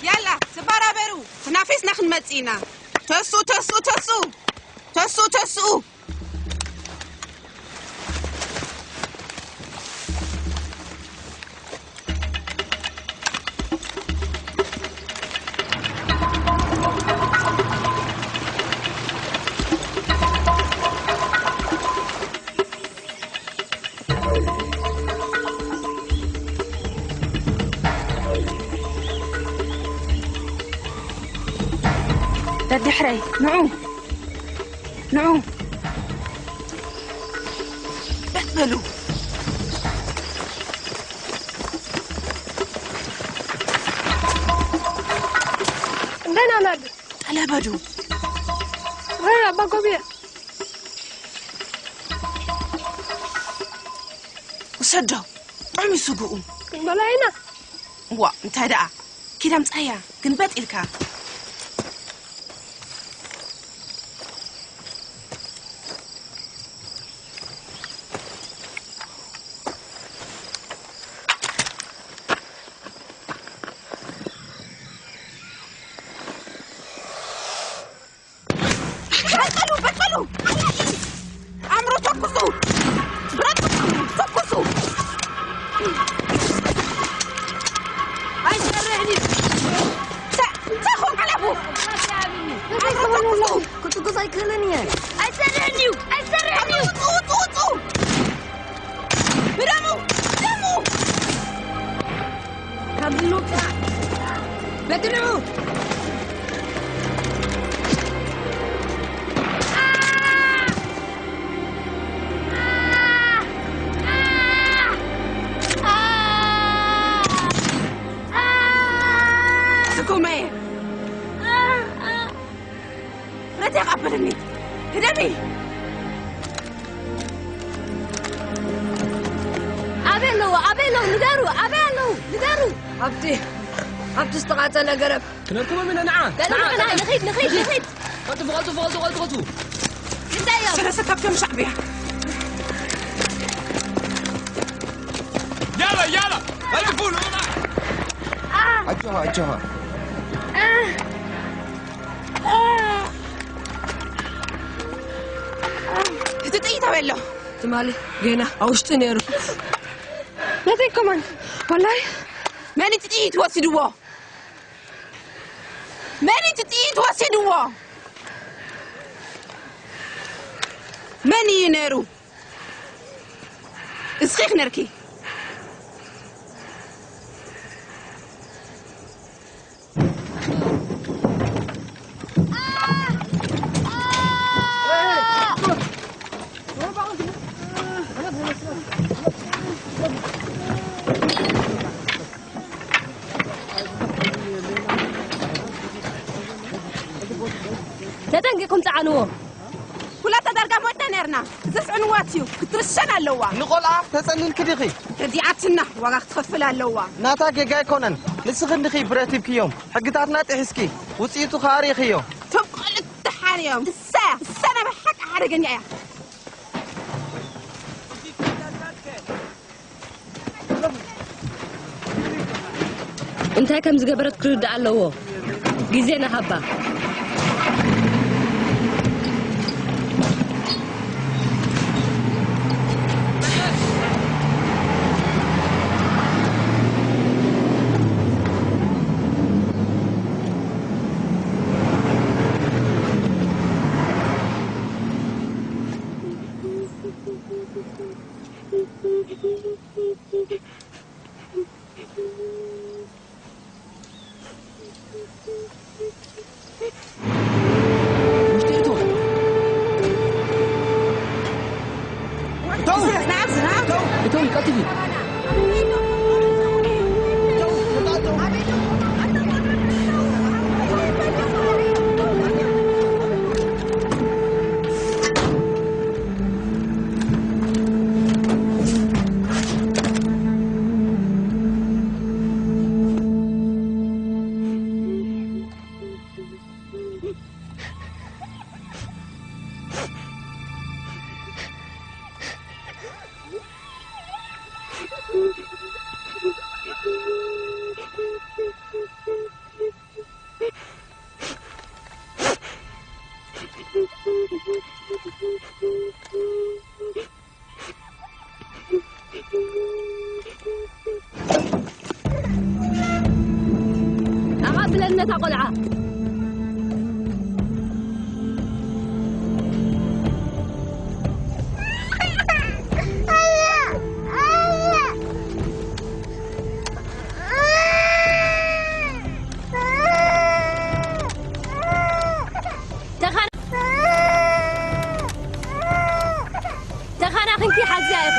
ያላ፣ ተባራበሩ፣ ተናፊስና ክንመጽእ ኢና። ተስኡ፣ ተስኡ፣ ተስኡ። ተስኡ፣ ተስኡ። ደድሕረይ፣ ንዑ፣ ንዑ። በል በሉ። እንደና ናድ። ጠለበዱ። ወይ ኣባ ጎብየ። ውሰዶ። ጥዑም እዩ ስግኡ። ክንበላ ኢና። እዋ፣ እንታይ ደኣ? ኪድ ኣምጻያ፣ ግልበጥ ኢልካ። በል በሉ፣ በል በሉ። ኣምሩ ተኩሱ። ብረት ተኩሱ። ኣይሰርሕን እዩ። ተ-፣ ተኹን ቀለቡ። ኣምሩ ተኩሱ። ክትኩስ ኣይክእልን እየ። ኣይሰርሕን እዩ። ኣይሰርሕን እዩ። ውጹ፣ ውጹ፣ ውጹ። ህደሙ! ህደሙ! ካብዚ ንውጻእ! በድንዑ! ስጉመ! ብረት የቐብልኒ። ህደሚ! ኣበይ ኣለዉ? ኣበይ ኣለዉ? ንገሩ! ኣበይ ኣለዉ? ንገሩ! ኣብቲ፣ ኣብቲ ዝተቓጸለ ገረብ። ክነርክቦም ኢና፣ ንዓ! ንዓ! ንዓ! ንኺድ፣ ንኺድ፣ ንኺድ! ቀልጥፉ፣ ቀልጥፉ፣ ቀልጥፉ፣ ቀልጥፉ! እንታይ እዮም? ሰለስተ ካብቶም ሻዕብያ። ያላ፣ ያላ! ቀልጥፉ፣ ንዑ! ኣጆኻ፣ ኣጆኻ። እቲ ጥይት ኣበይ ኣሎ? ትማሊ ጌና ኣብ ውሽጢ ነይሩ። ነተይ ከማን፣ ወላይ። መን እቲ ጥይት ወሲድዎ? መን እቲ ጥይት ወሲድዎ? መን እዩ ነይሩ? እስኺ ክነርኪ። ኩላታ ዳርጋ ሞትና ነርና። ዘስዕንዋት እዩ ክትርሸን ኣለዋ። ንቆልዓ ተጸሊልኪ ዲኺ? ረዲኣትና ዋጋ ክትኸፍል ኣለዋ። ናታ ጌጋ ኣይኮነን። ንስኺ እንዲኺ ብረት ሂብክዮም። ሕግታትና ጥሒስኪ። ውጽኢቱ ከኣ ርኢኽዮ። እቶም ቆልዑ ደሓን እዮም። እሳ እሳ ናይ ብሓቂ ሓደገኛ እያ። እንታይ ከም ዝገበረት ክርዳእ ኣለዎ። ግዜ ንሃባ። ኣቓብለኒ ነታ ቆልዓ። ተኻና-፣ ተኻናኺንኪ ሓዝያ ኢኺ።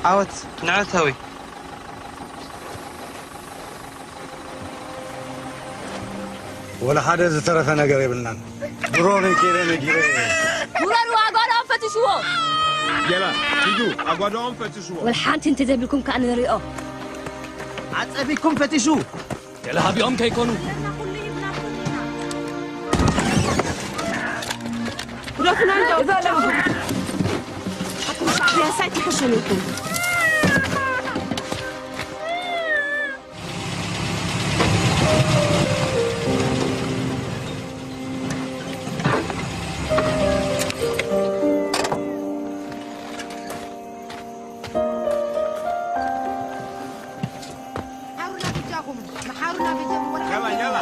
ዓወት ንዕወት ሃዊ። ወላ ሓደ ዝተረፈ ነገር የብልናን። ድሮ ነጊረ ነጊረ። ውረዱ፣ ኣጓድኦም ፈትሽዎ። የላ፣ ሂዱ፣ ኣጓድኦም ፈትሽዎ። ወላ ሓንቲ እንተዘይብልኩም ከኣ ንሪኦ። ኣጸቢኩም ፈትሹ። ገለ ሃቢኦም ከይኮኑ። ግደፉና እንዶ ዘለኹም። ኣቱም ሻዕብያ ሳይ ትሕሸኑ ኢኹም። መሓሩና በጃኹም፣ መሓሩና በጃኹም፣ ወላ የላ፣ የላ።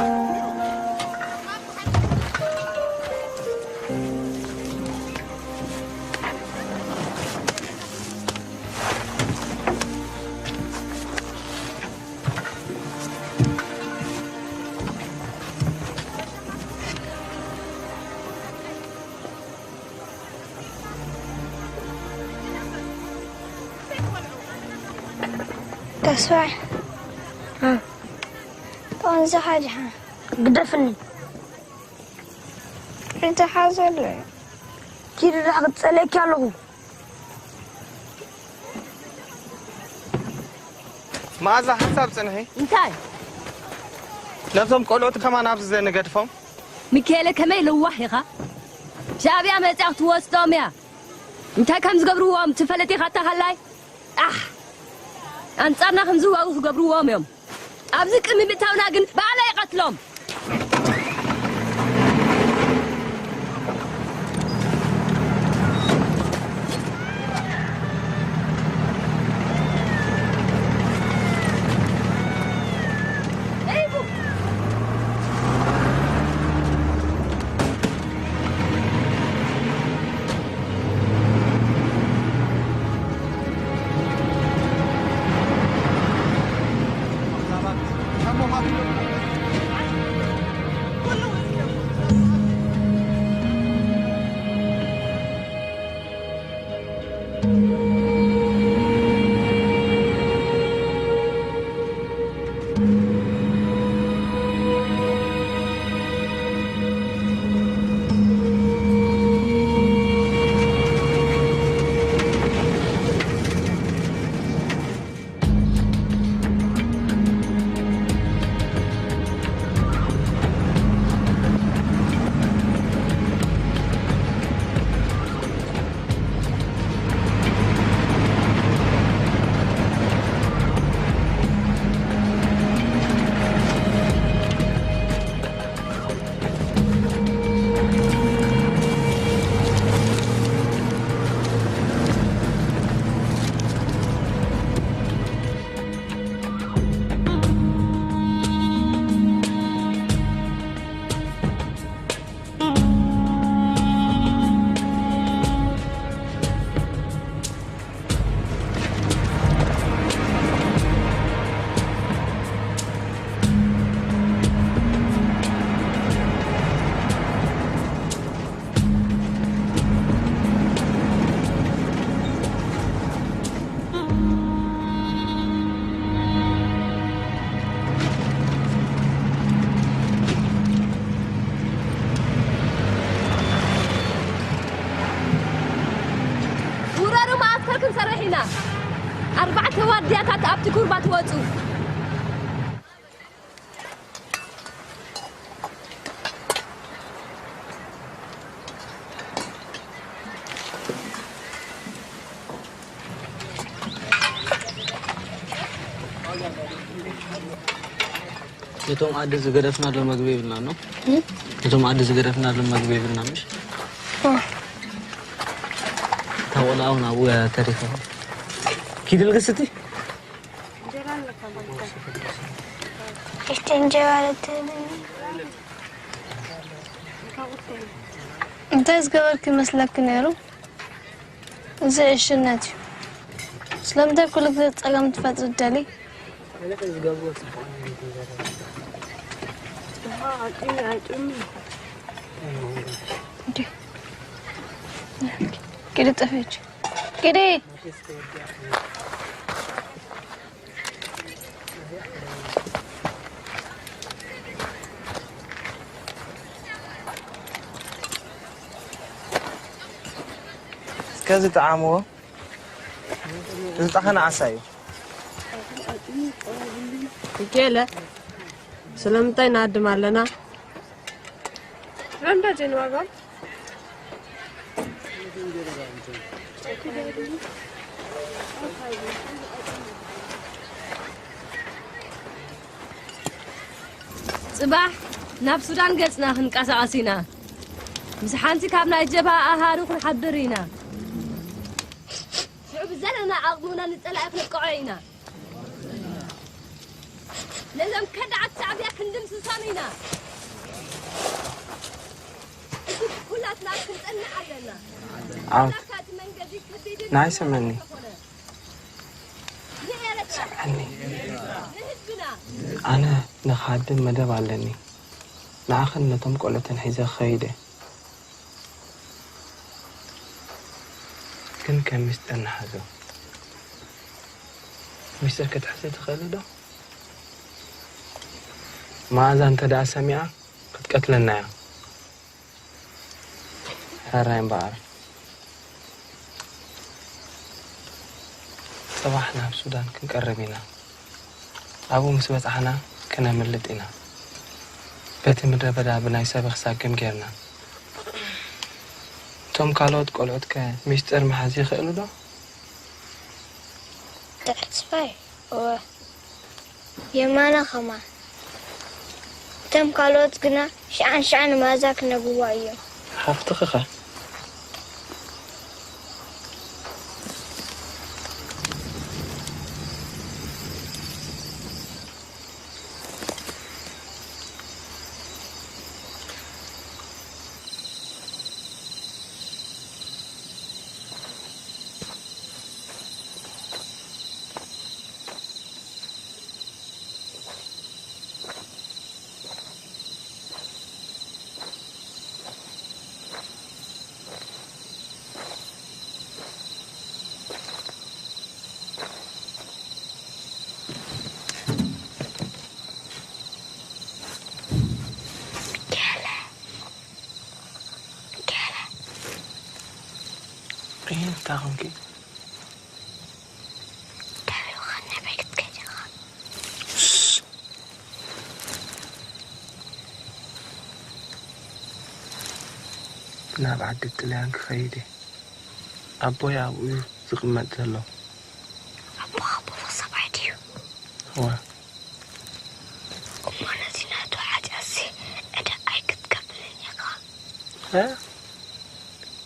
ተስፋይ፣ እ። ጣንዛ ሓዲኻ ግደፍኒ። እንታይ ሓዘለ? ኪድ ዳሕ ክትጸልየኪ ኣለኹ። መኣዛ ሓንሳብ ጽንሒ። እንታይ? ነብዞም ቆልዑት ከማን ኣብዚ ዘይንገድፎም? ሚካኤለ ከመይ ለዋህ ኢኻ? ሻዕብያ መጽያ ክትወስዶም እያ። እንታይ ከም ዝገብርዎም ትፈልጥ ኢኻ ኣታ ኻላይ? ኣሕ! ኣንጻርና ከም ዝዋጉ ክገብርዎም እዮም። ኣብዚ ቅድሚ ምእታውና ግን ባዕላ ይቐትሎም። ውረዱ፣ መዓስከር ክንሰርሕ ኢና። ኣርባዕተ ዋርድያታት ኣብቲ ኩርባ ትወጹ። ነቶም ዓዲ ዝገደፍናሎም መግቢ የብልና ነው። ነቶም ዓዲ ዝገደፍናሎም መግቢ የብልና ምሽ። እታ ቆልዓ እውን ኣብኡ እያ ተሪፋ። ኪዲ ልግስቲ። እስቲ እንጀራ ልትህብኒ። እንታይ ዝገበርክ ይመስለክ ነይሩ? እዚ ዕሽነት እዩ። ስለምንታይ ኩሉ ግዜ ጸገም ትፈጥሪ ትደሊ? እንዴ? ኪዲ ጠፊች። ኪዲ! እስከ እዚ ጠዓምዎ። እዚ ጣኸና ዓሳ እዩ። ሚካኤለ፣ ስለምንታይ ንኣድም ኣለና? ስለምንታይ ዘይንዋጋም? ጽባሕ ናብ ሱዳን ገጽና ክንቀሳቐስ ኢና። ምስ ሓንቲ ካብ ናይ ጀብሃ ኣሃዱ ክንሓብር ኢና። ሽዑ ብዘለና ዓቕምና ንጸላኢ ክንቅዖ ኢና። ነዞም ከዳዓት ሻዕብያ ክንድምስሶም ኢና። እቲ ኩላትና ክንጸንዕ ኣለና። ዓወት። ዋላ እቲ መንገዲ ከቢድን ናይ ሰመኒ። ዝኾነ። ንኤርትራ። ሰምዐኒ። ንህዝብና። ኣነ ንኻድም መደብ ኣለኒ። ንዓኽን ነቶም ቆሎትን ሒዘ ክኸይድ እየ። ግን ከም ሚስጥር ንሓዞ። ሚስጥር ክትሕዚ ትኽእሊ ዶ? መኣዛ እንተ ደኣ ሰሚዓ ክትቀትለና እያ። ሕራይ እምበኣር። ጽባሕ ናብ ሱዳን ክንቀርብ ኢና። ኣብኡ ምስ በጻሕና ክነምልጥ ኢና። በቲ ምድረ በዳ ብናይ ሰበኽ ሳግም ጌርና። እቶም ካልኦት ቆልዑትከ ሚስጥር ምሓዝ ይኽእሉ ዶ? ተስፋይ፣ እወ። የማነ ከማን። እቶም ካልኦት ግና ሽዓን ሽዓን ንመኣዛ ክነግርዋ እዮም። ሓፍትኺ ኸ? እንታይ ኾንኪ? ደሪብኻ ናበይ ክትከይድ ኢኻ? ናብ ዓዲ ጥልያን ክኸይድ እየ። ኣቦይ ኣብኡ እዩ ዝቕመጥ ዘሎ። ኣቦኻ ብሩኽ ሰብኣይ ድዩ? እወ። እሞ ነቲ ናቱ ሓጢኣትሲ ዕዳ ኣይክትከፍልን ኢኻ። እ?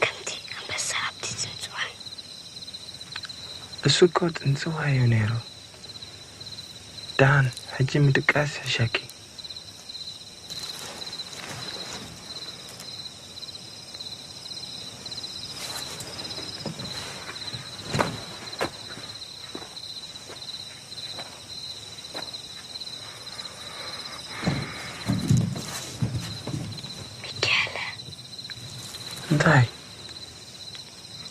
ከምቲ ኣንበሳ ኣብቲ ጽንጽዋይ። እሱ እኮ ጽንጽዋይ እዩ ነይሩ። ደሓን፣ ሕጂ ምድቃስ ይሕሸኪ። ሚካኤለ። እንታይ?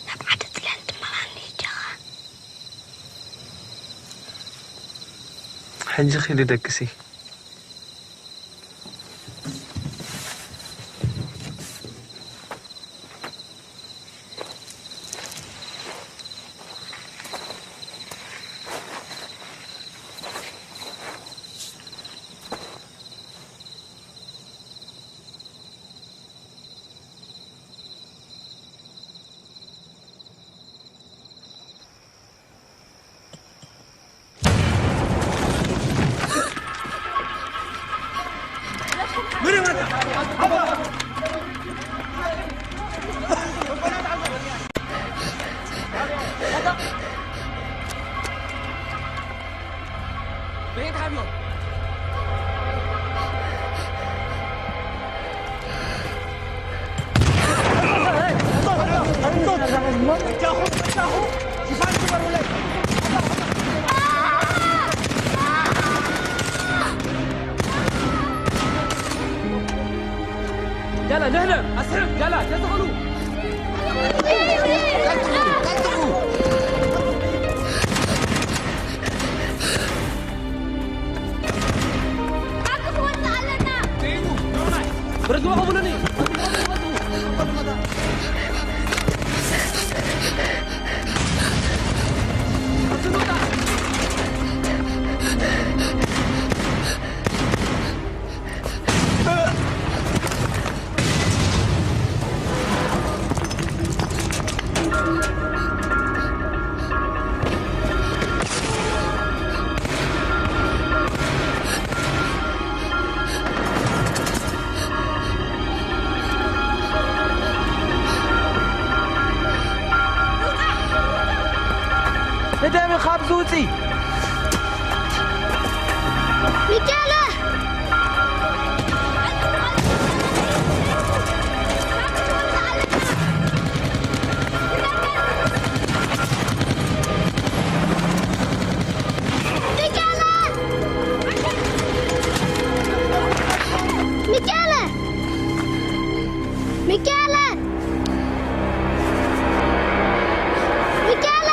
ናብ ዓዲ ጥልያን ትመራኒ ዲኻ? ሕጂ ኺዲ ደቅሲ። ያላ ንሕነ ኣስሕብ፣ ያላ ተተኸሉ። ርግበ ቕብሉኒ። ህደሚ ካብዚ ውፂ። ሚካኤለ! ሚካኤለ! ሚካኤለ! ሚካኤለ! ሚካኤለ!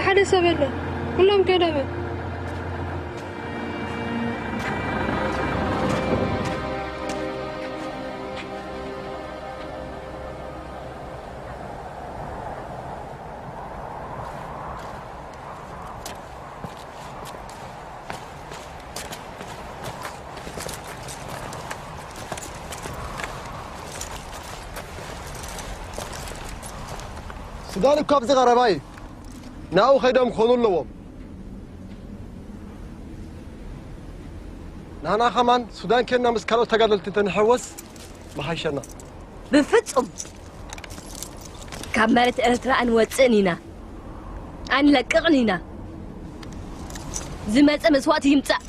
ሓደ ሰብ የለን። ኩሎም ከደመ። ሱዳን እኮ ኣብዚ ቀረባ እዩ። ናብኡ ከይዶም ክኾኑ ኣለዎም። ንሕና ከማን ሱዳን ኬንና ምስ ካልኦት ተጋደልቲ እንተንሕወስ ምሓሸና። ብፍጹም ካብ መሬት ኤርትራ ኣንወጽእን ኢና፣ ኣንለቅቕን ኢና። ዝመጸ መስዋእቲ ይምጻእ።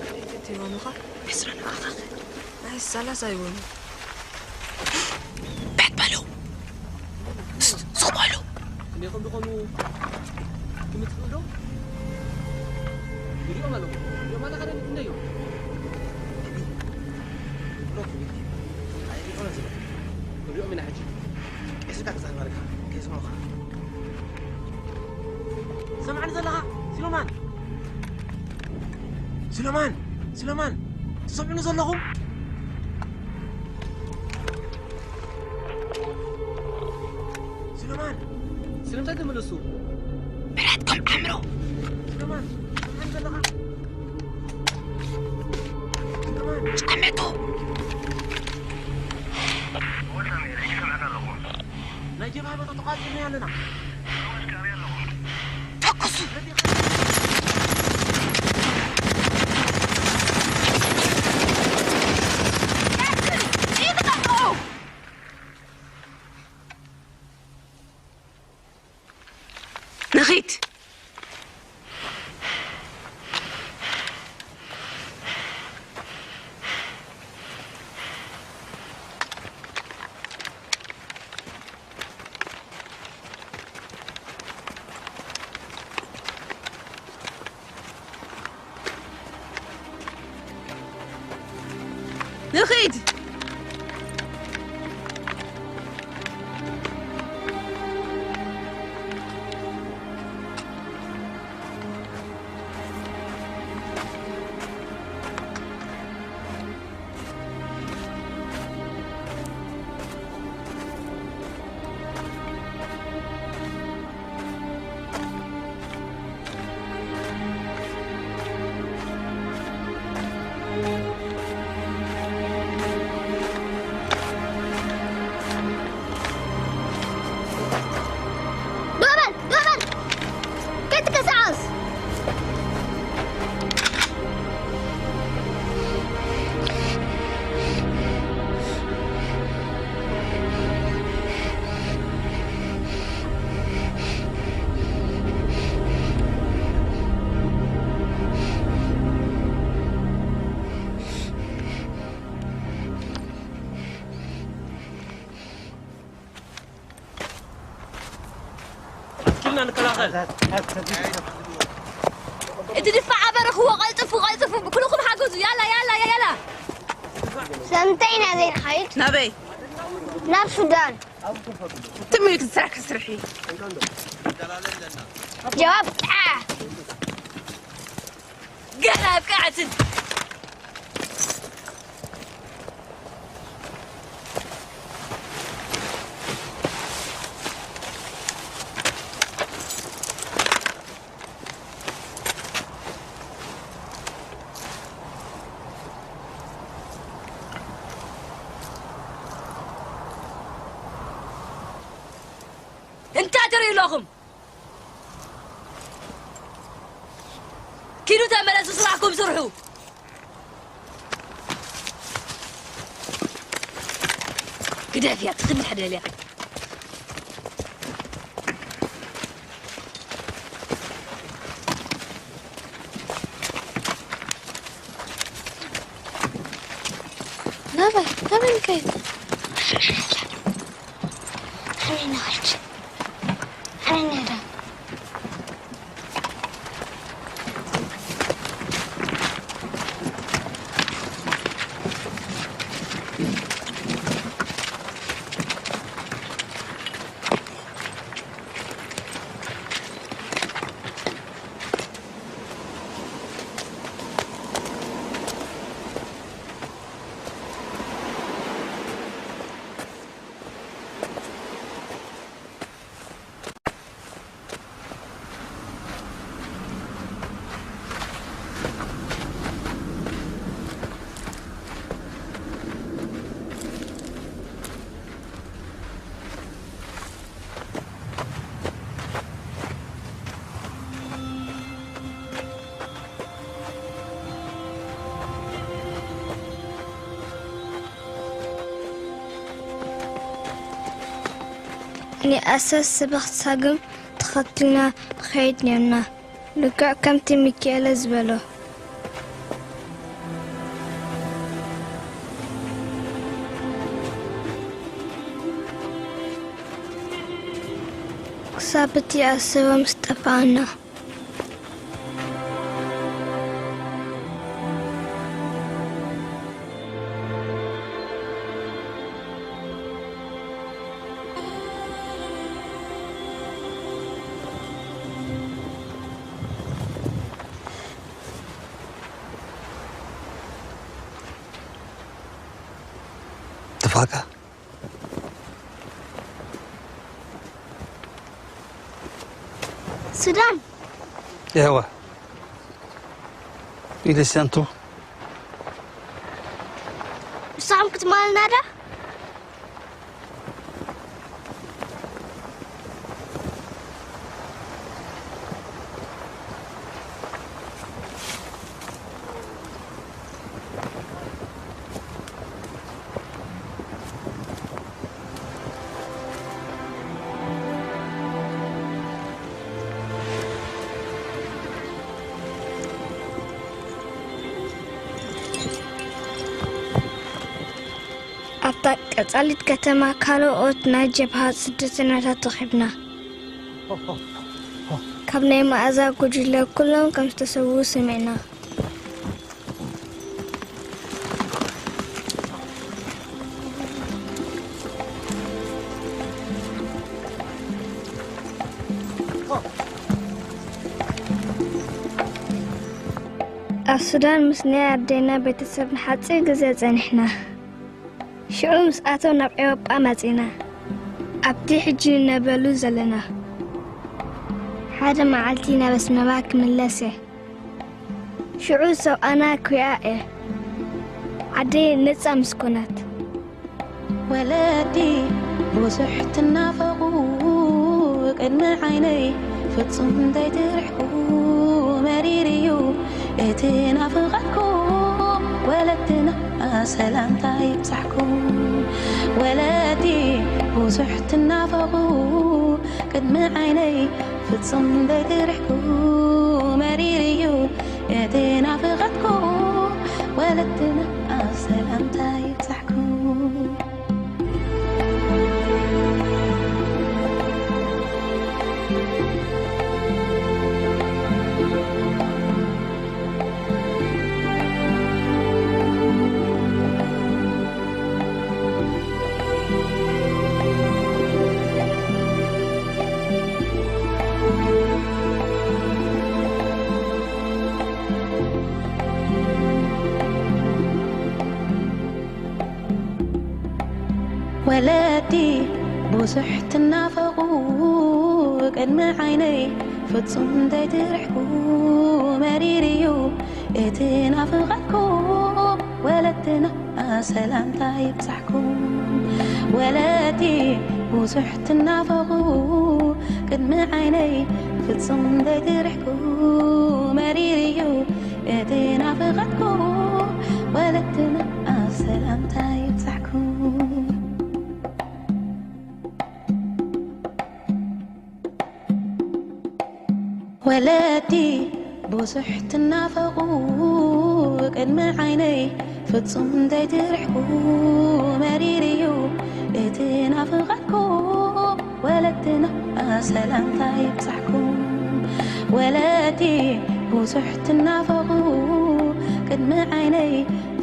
ሕጂ እትህቦምኻ ዕስራ ንዓኻ ኸ? ናይ ሰላሳ ይበሉ። ብሕት በሉ። ስቕ በሉ። ክንደይ ከም ዝኾኑ ግምት ትኽእል ዶ? ንሪኦም ኣለኹ። ንሪኦም ኣለኻ ዶ? ክንደይ እዮም? ሮክ፣ ኣይሪኦን ዝብሉ። ክንሪኦም ኢና ሕጂ። ቀስ ኢልካ ክዛረብ ኣለካ። ከይስምዑኻ። ሰምዓኒ ዘለኻ? ሲሎማን! ሲሎማን! ሲሎማን! ትሰምዑኒ ዘለኹም? ሲሎማን! ስለምንታይ ትምልሱ? ብረትኩም ዓምሩ! ሲሎማን! ትሰምዓኒ ዘለኻ? ሲሎማን! ጨምቱ! ናይ ጀብሃ ቦታ ተቋጺርና ኣለና። ተኩሱ! ቀጽል! ኢድ ጠፍኦ! ንኺድ! ንኺድ! ዶበል! ዶበል! ከይትንቀሳቐስ! ኣትኪልና ንከላኸል። እቲ ድፋዕ ኣበርኽዎ፣ ቀልጥፉ፣ ቀልጥፉ፣ ኩልኹም ሓገዙ፣ ያላ፣ ያላ፣ ያላ። ስለምንታይ ኢና ዘይንኸይድ? ናበይ? ናብ ሱዳን። ትም ኢልኪ ስራሕኪ ስርሒ። ጀዋብ ጥዓ። ገና ኣብቅዓትን። እንታይ ትርእዩ ኣለኹም? ኪዱ ተመለሱ፣ ስራሕኩም ስርሑ። ግደፍያ፣ ትኽድሕደልያ። ናባይ ናባይ ንከይድ? ሓመይ ናኸልች ሓመይ ናዳ። ንኣሰስ ስብኽቲ ሳግም ተኸትልና ንኸይድ ኔርና። ልክዕ ከምቲ ሚኪኤለ ዝበሎ። ክሳብ እቲ ኣሰቦ ምስ ጠፍኣና። ተፋቃ ሱዳን የህዋ ኢለ ሰንቱ ንስኹም ክትመሃልና ዶ? ኣብታ ቀጻሊት ከተማ ካልኦት ናይ ጀብሃ ስደተኛታት ረኺብና። ካብ ናይ መኣዛ ጉጅለ ኩሎም ከም ዝተሰውኡ ሰሚዕና። ኣብ ሱዳን ምስ ናይ ኣደይና ቤተሰብ ንሓጺር ግዜ ጸኒሕና። ሽዑ ምስኣቶም ናብ ኤውሮጳ መጺና። ኣብቲ ሕጂ ንነብረሉ ዘለና። ሓደ መዓልቲ ናብ ኣስመራ ክምለስ እየ። ሽዑ ሰብኣና ክሪኣ እየ። ዓደይ ነጻ ምስ ኮነት። ወለዲ ብዙሕ ትናፈቑ ቅድሚ ዓይነይ ፍጹም እንተይትርሕቁ መሪር እዩ እቲ ናፍቐትኩም ወለድና ሰላምታ ይብጻሕኩም ወለዲ ብዙሕ ትናፈቑ ቅድሚ ዓይነይ ፍጹም እንተይትርሕቁ መሪር እዩ እቲ ናፍቐትኩም ወለድና ሰላምታ ይብጻሕኩም ወለዲ ብዙሕ ትናፈቑ ቅድሚ ዓይነይ ፍጹም እንተይትርሕቁ መሪር እዩ እቲ ናፍቐትኩም ወለድና ሰላምታ ይብጻሕኩም ወለዲ ብዙሕ ትናፈቑ ቅድሚ ዓይነይ ፍጹም ዘይትርሕቁ፣ መሪር እዩ እቲ ናፍቐትኩ። ወለድና ኣብ ሰላምታ ይብጻሕኩም። ወለዲ ብዙሕ ትናፈቑ፣ ቅድሚ ዓይነይ ፍጹም ዘይትርሕቁ፣ መሪር እዩ እቲ ናፍቐትኩ። ወለድና ሰላምታ ይብጻሕኩም። ወለዲ ብዙሕ ትናፈቑ፣ ቅድሚ ዓይነይ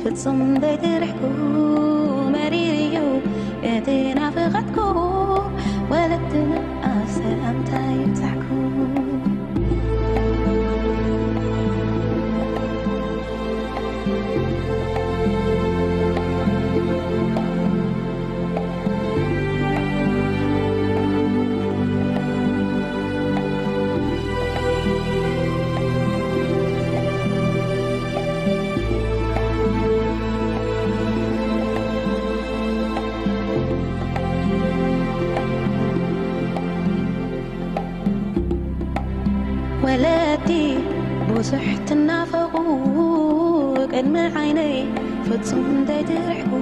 ፍጹም ዘይትርሕቁ፣ መሪር እዩ እቲ ናፍቐትኩ። ወለድና ሰላምታ ይብጻሕኩም። ወለዲ ብዙሕ ትናፈቑ፣ ቅድሚ ዓይነይ ፍጹም ዘይትርሕቁ፣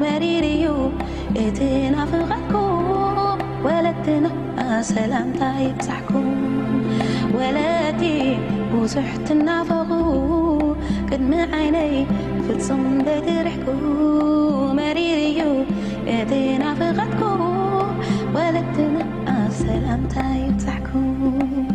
መሪር እዩ እቲ ናፍቐትኩ። ወለድና ሰላምታ ይብጻሕኩም። ወለዲ ብዙሕ ትናፈቑ፣ ቅድሚ ዓይነይ ፍጹም ዘይትርሕቁ፣ መሪር እዩ እቲ ናፍቐትኩ። ወለድና ሰላምታ ይብጻሕኩም።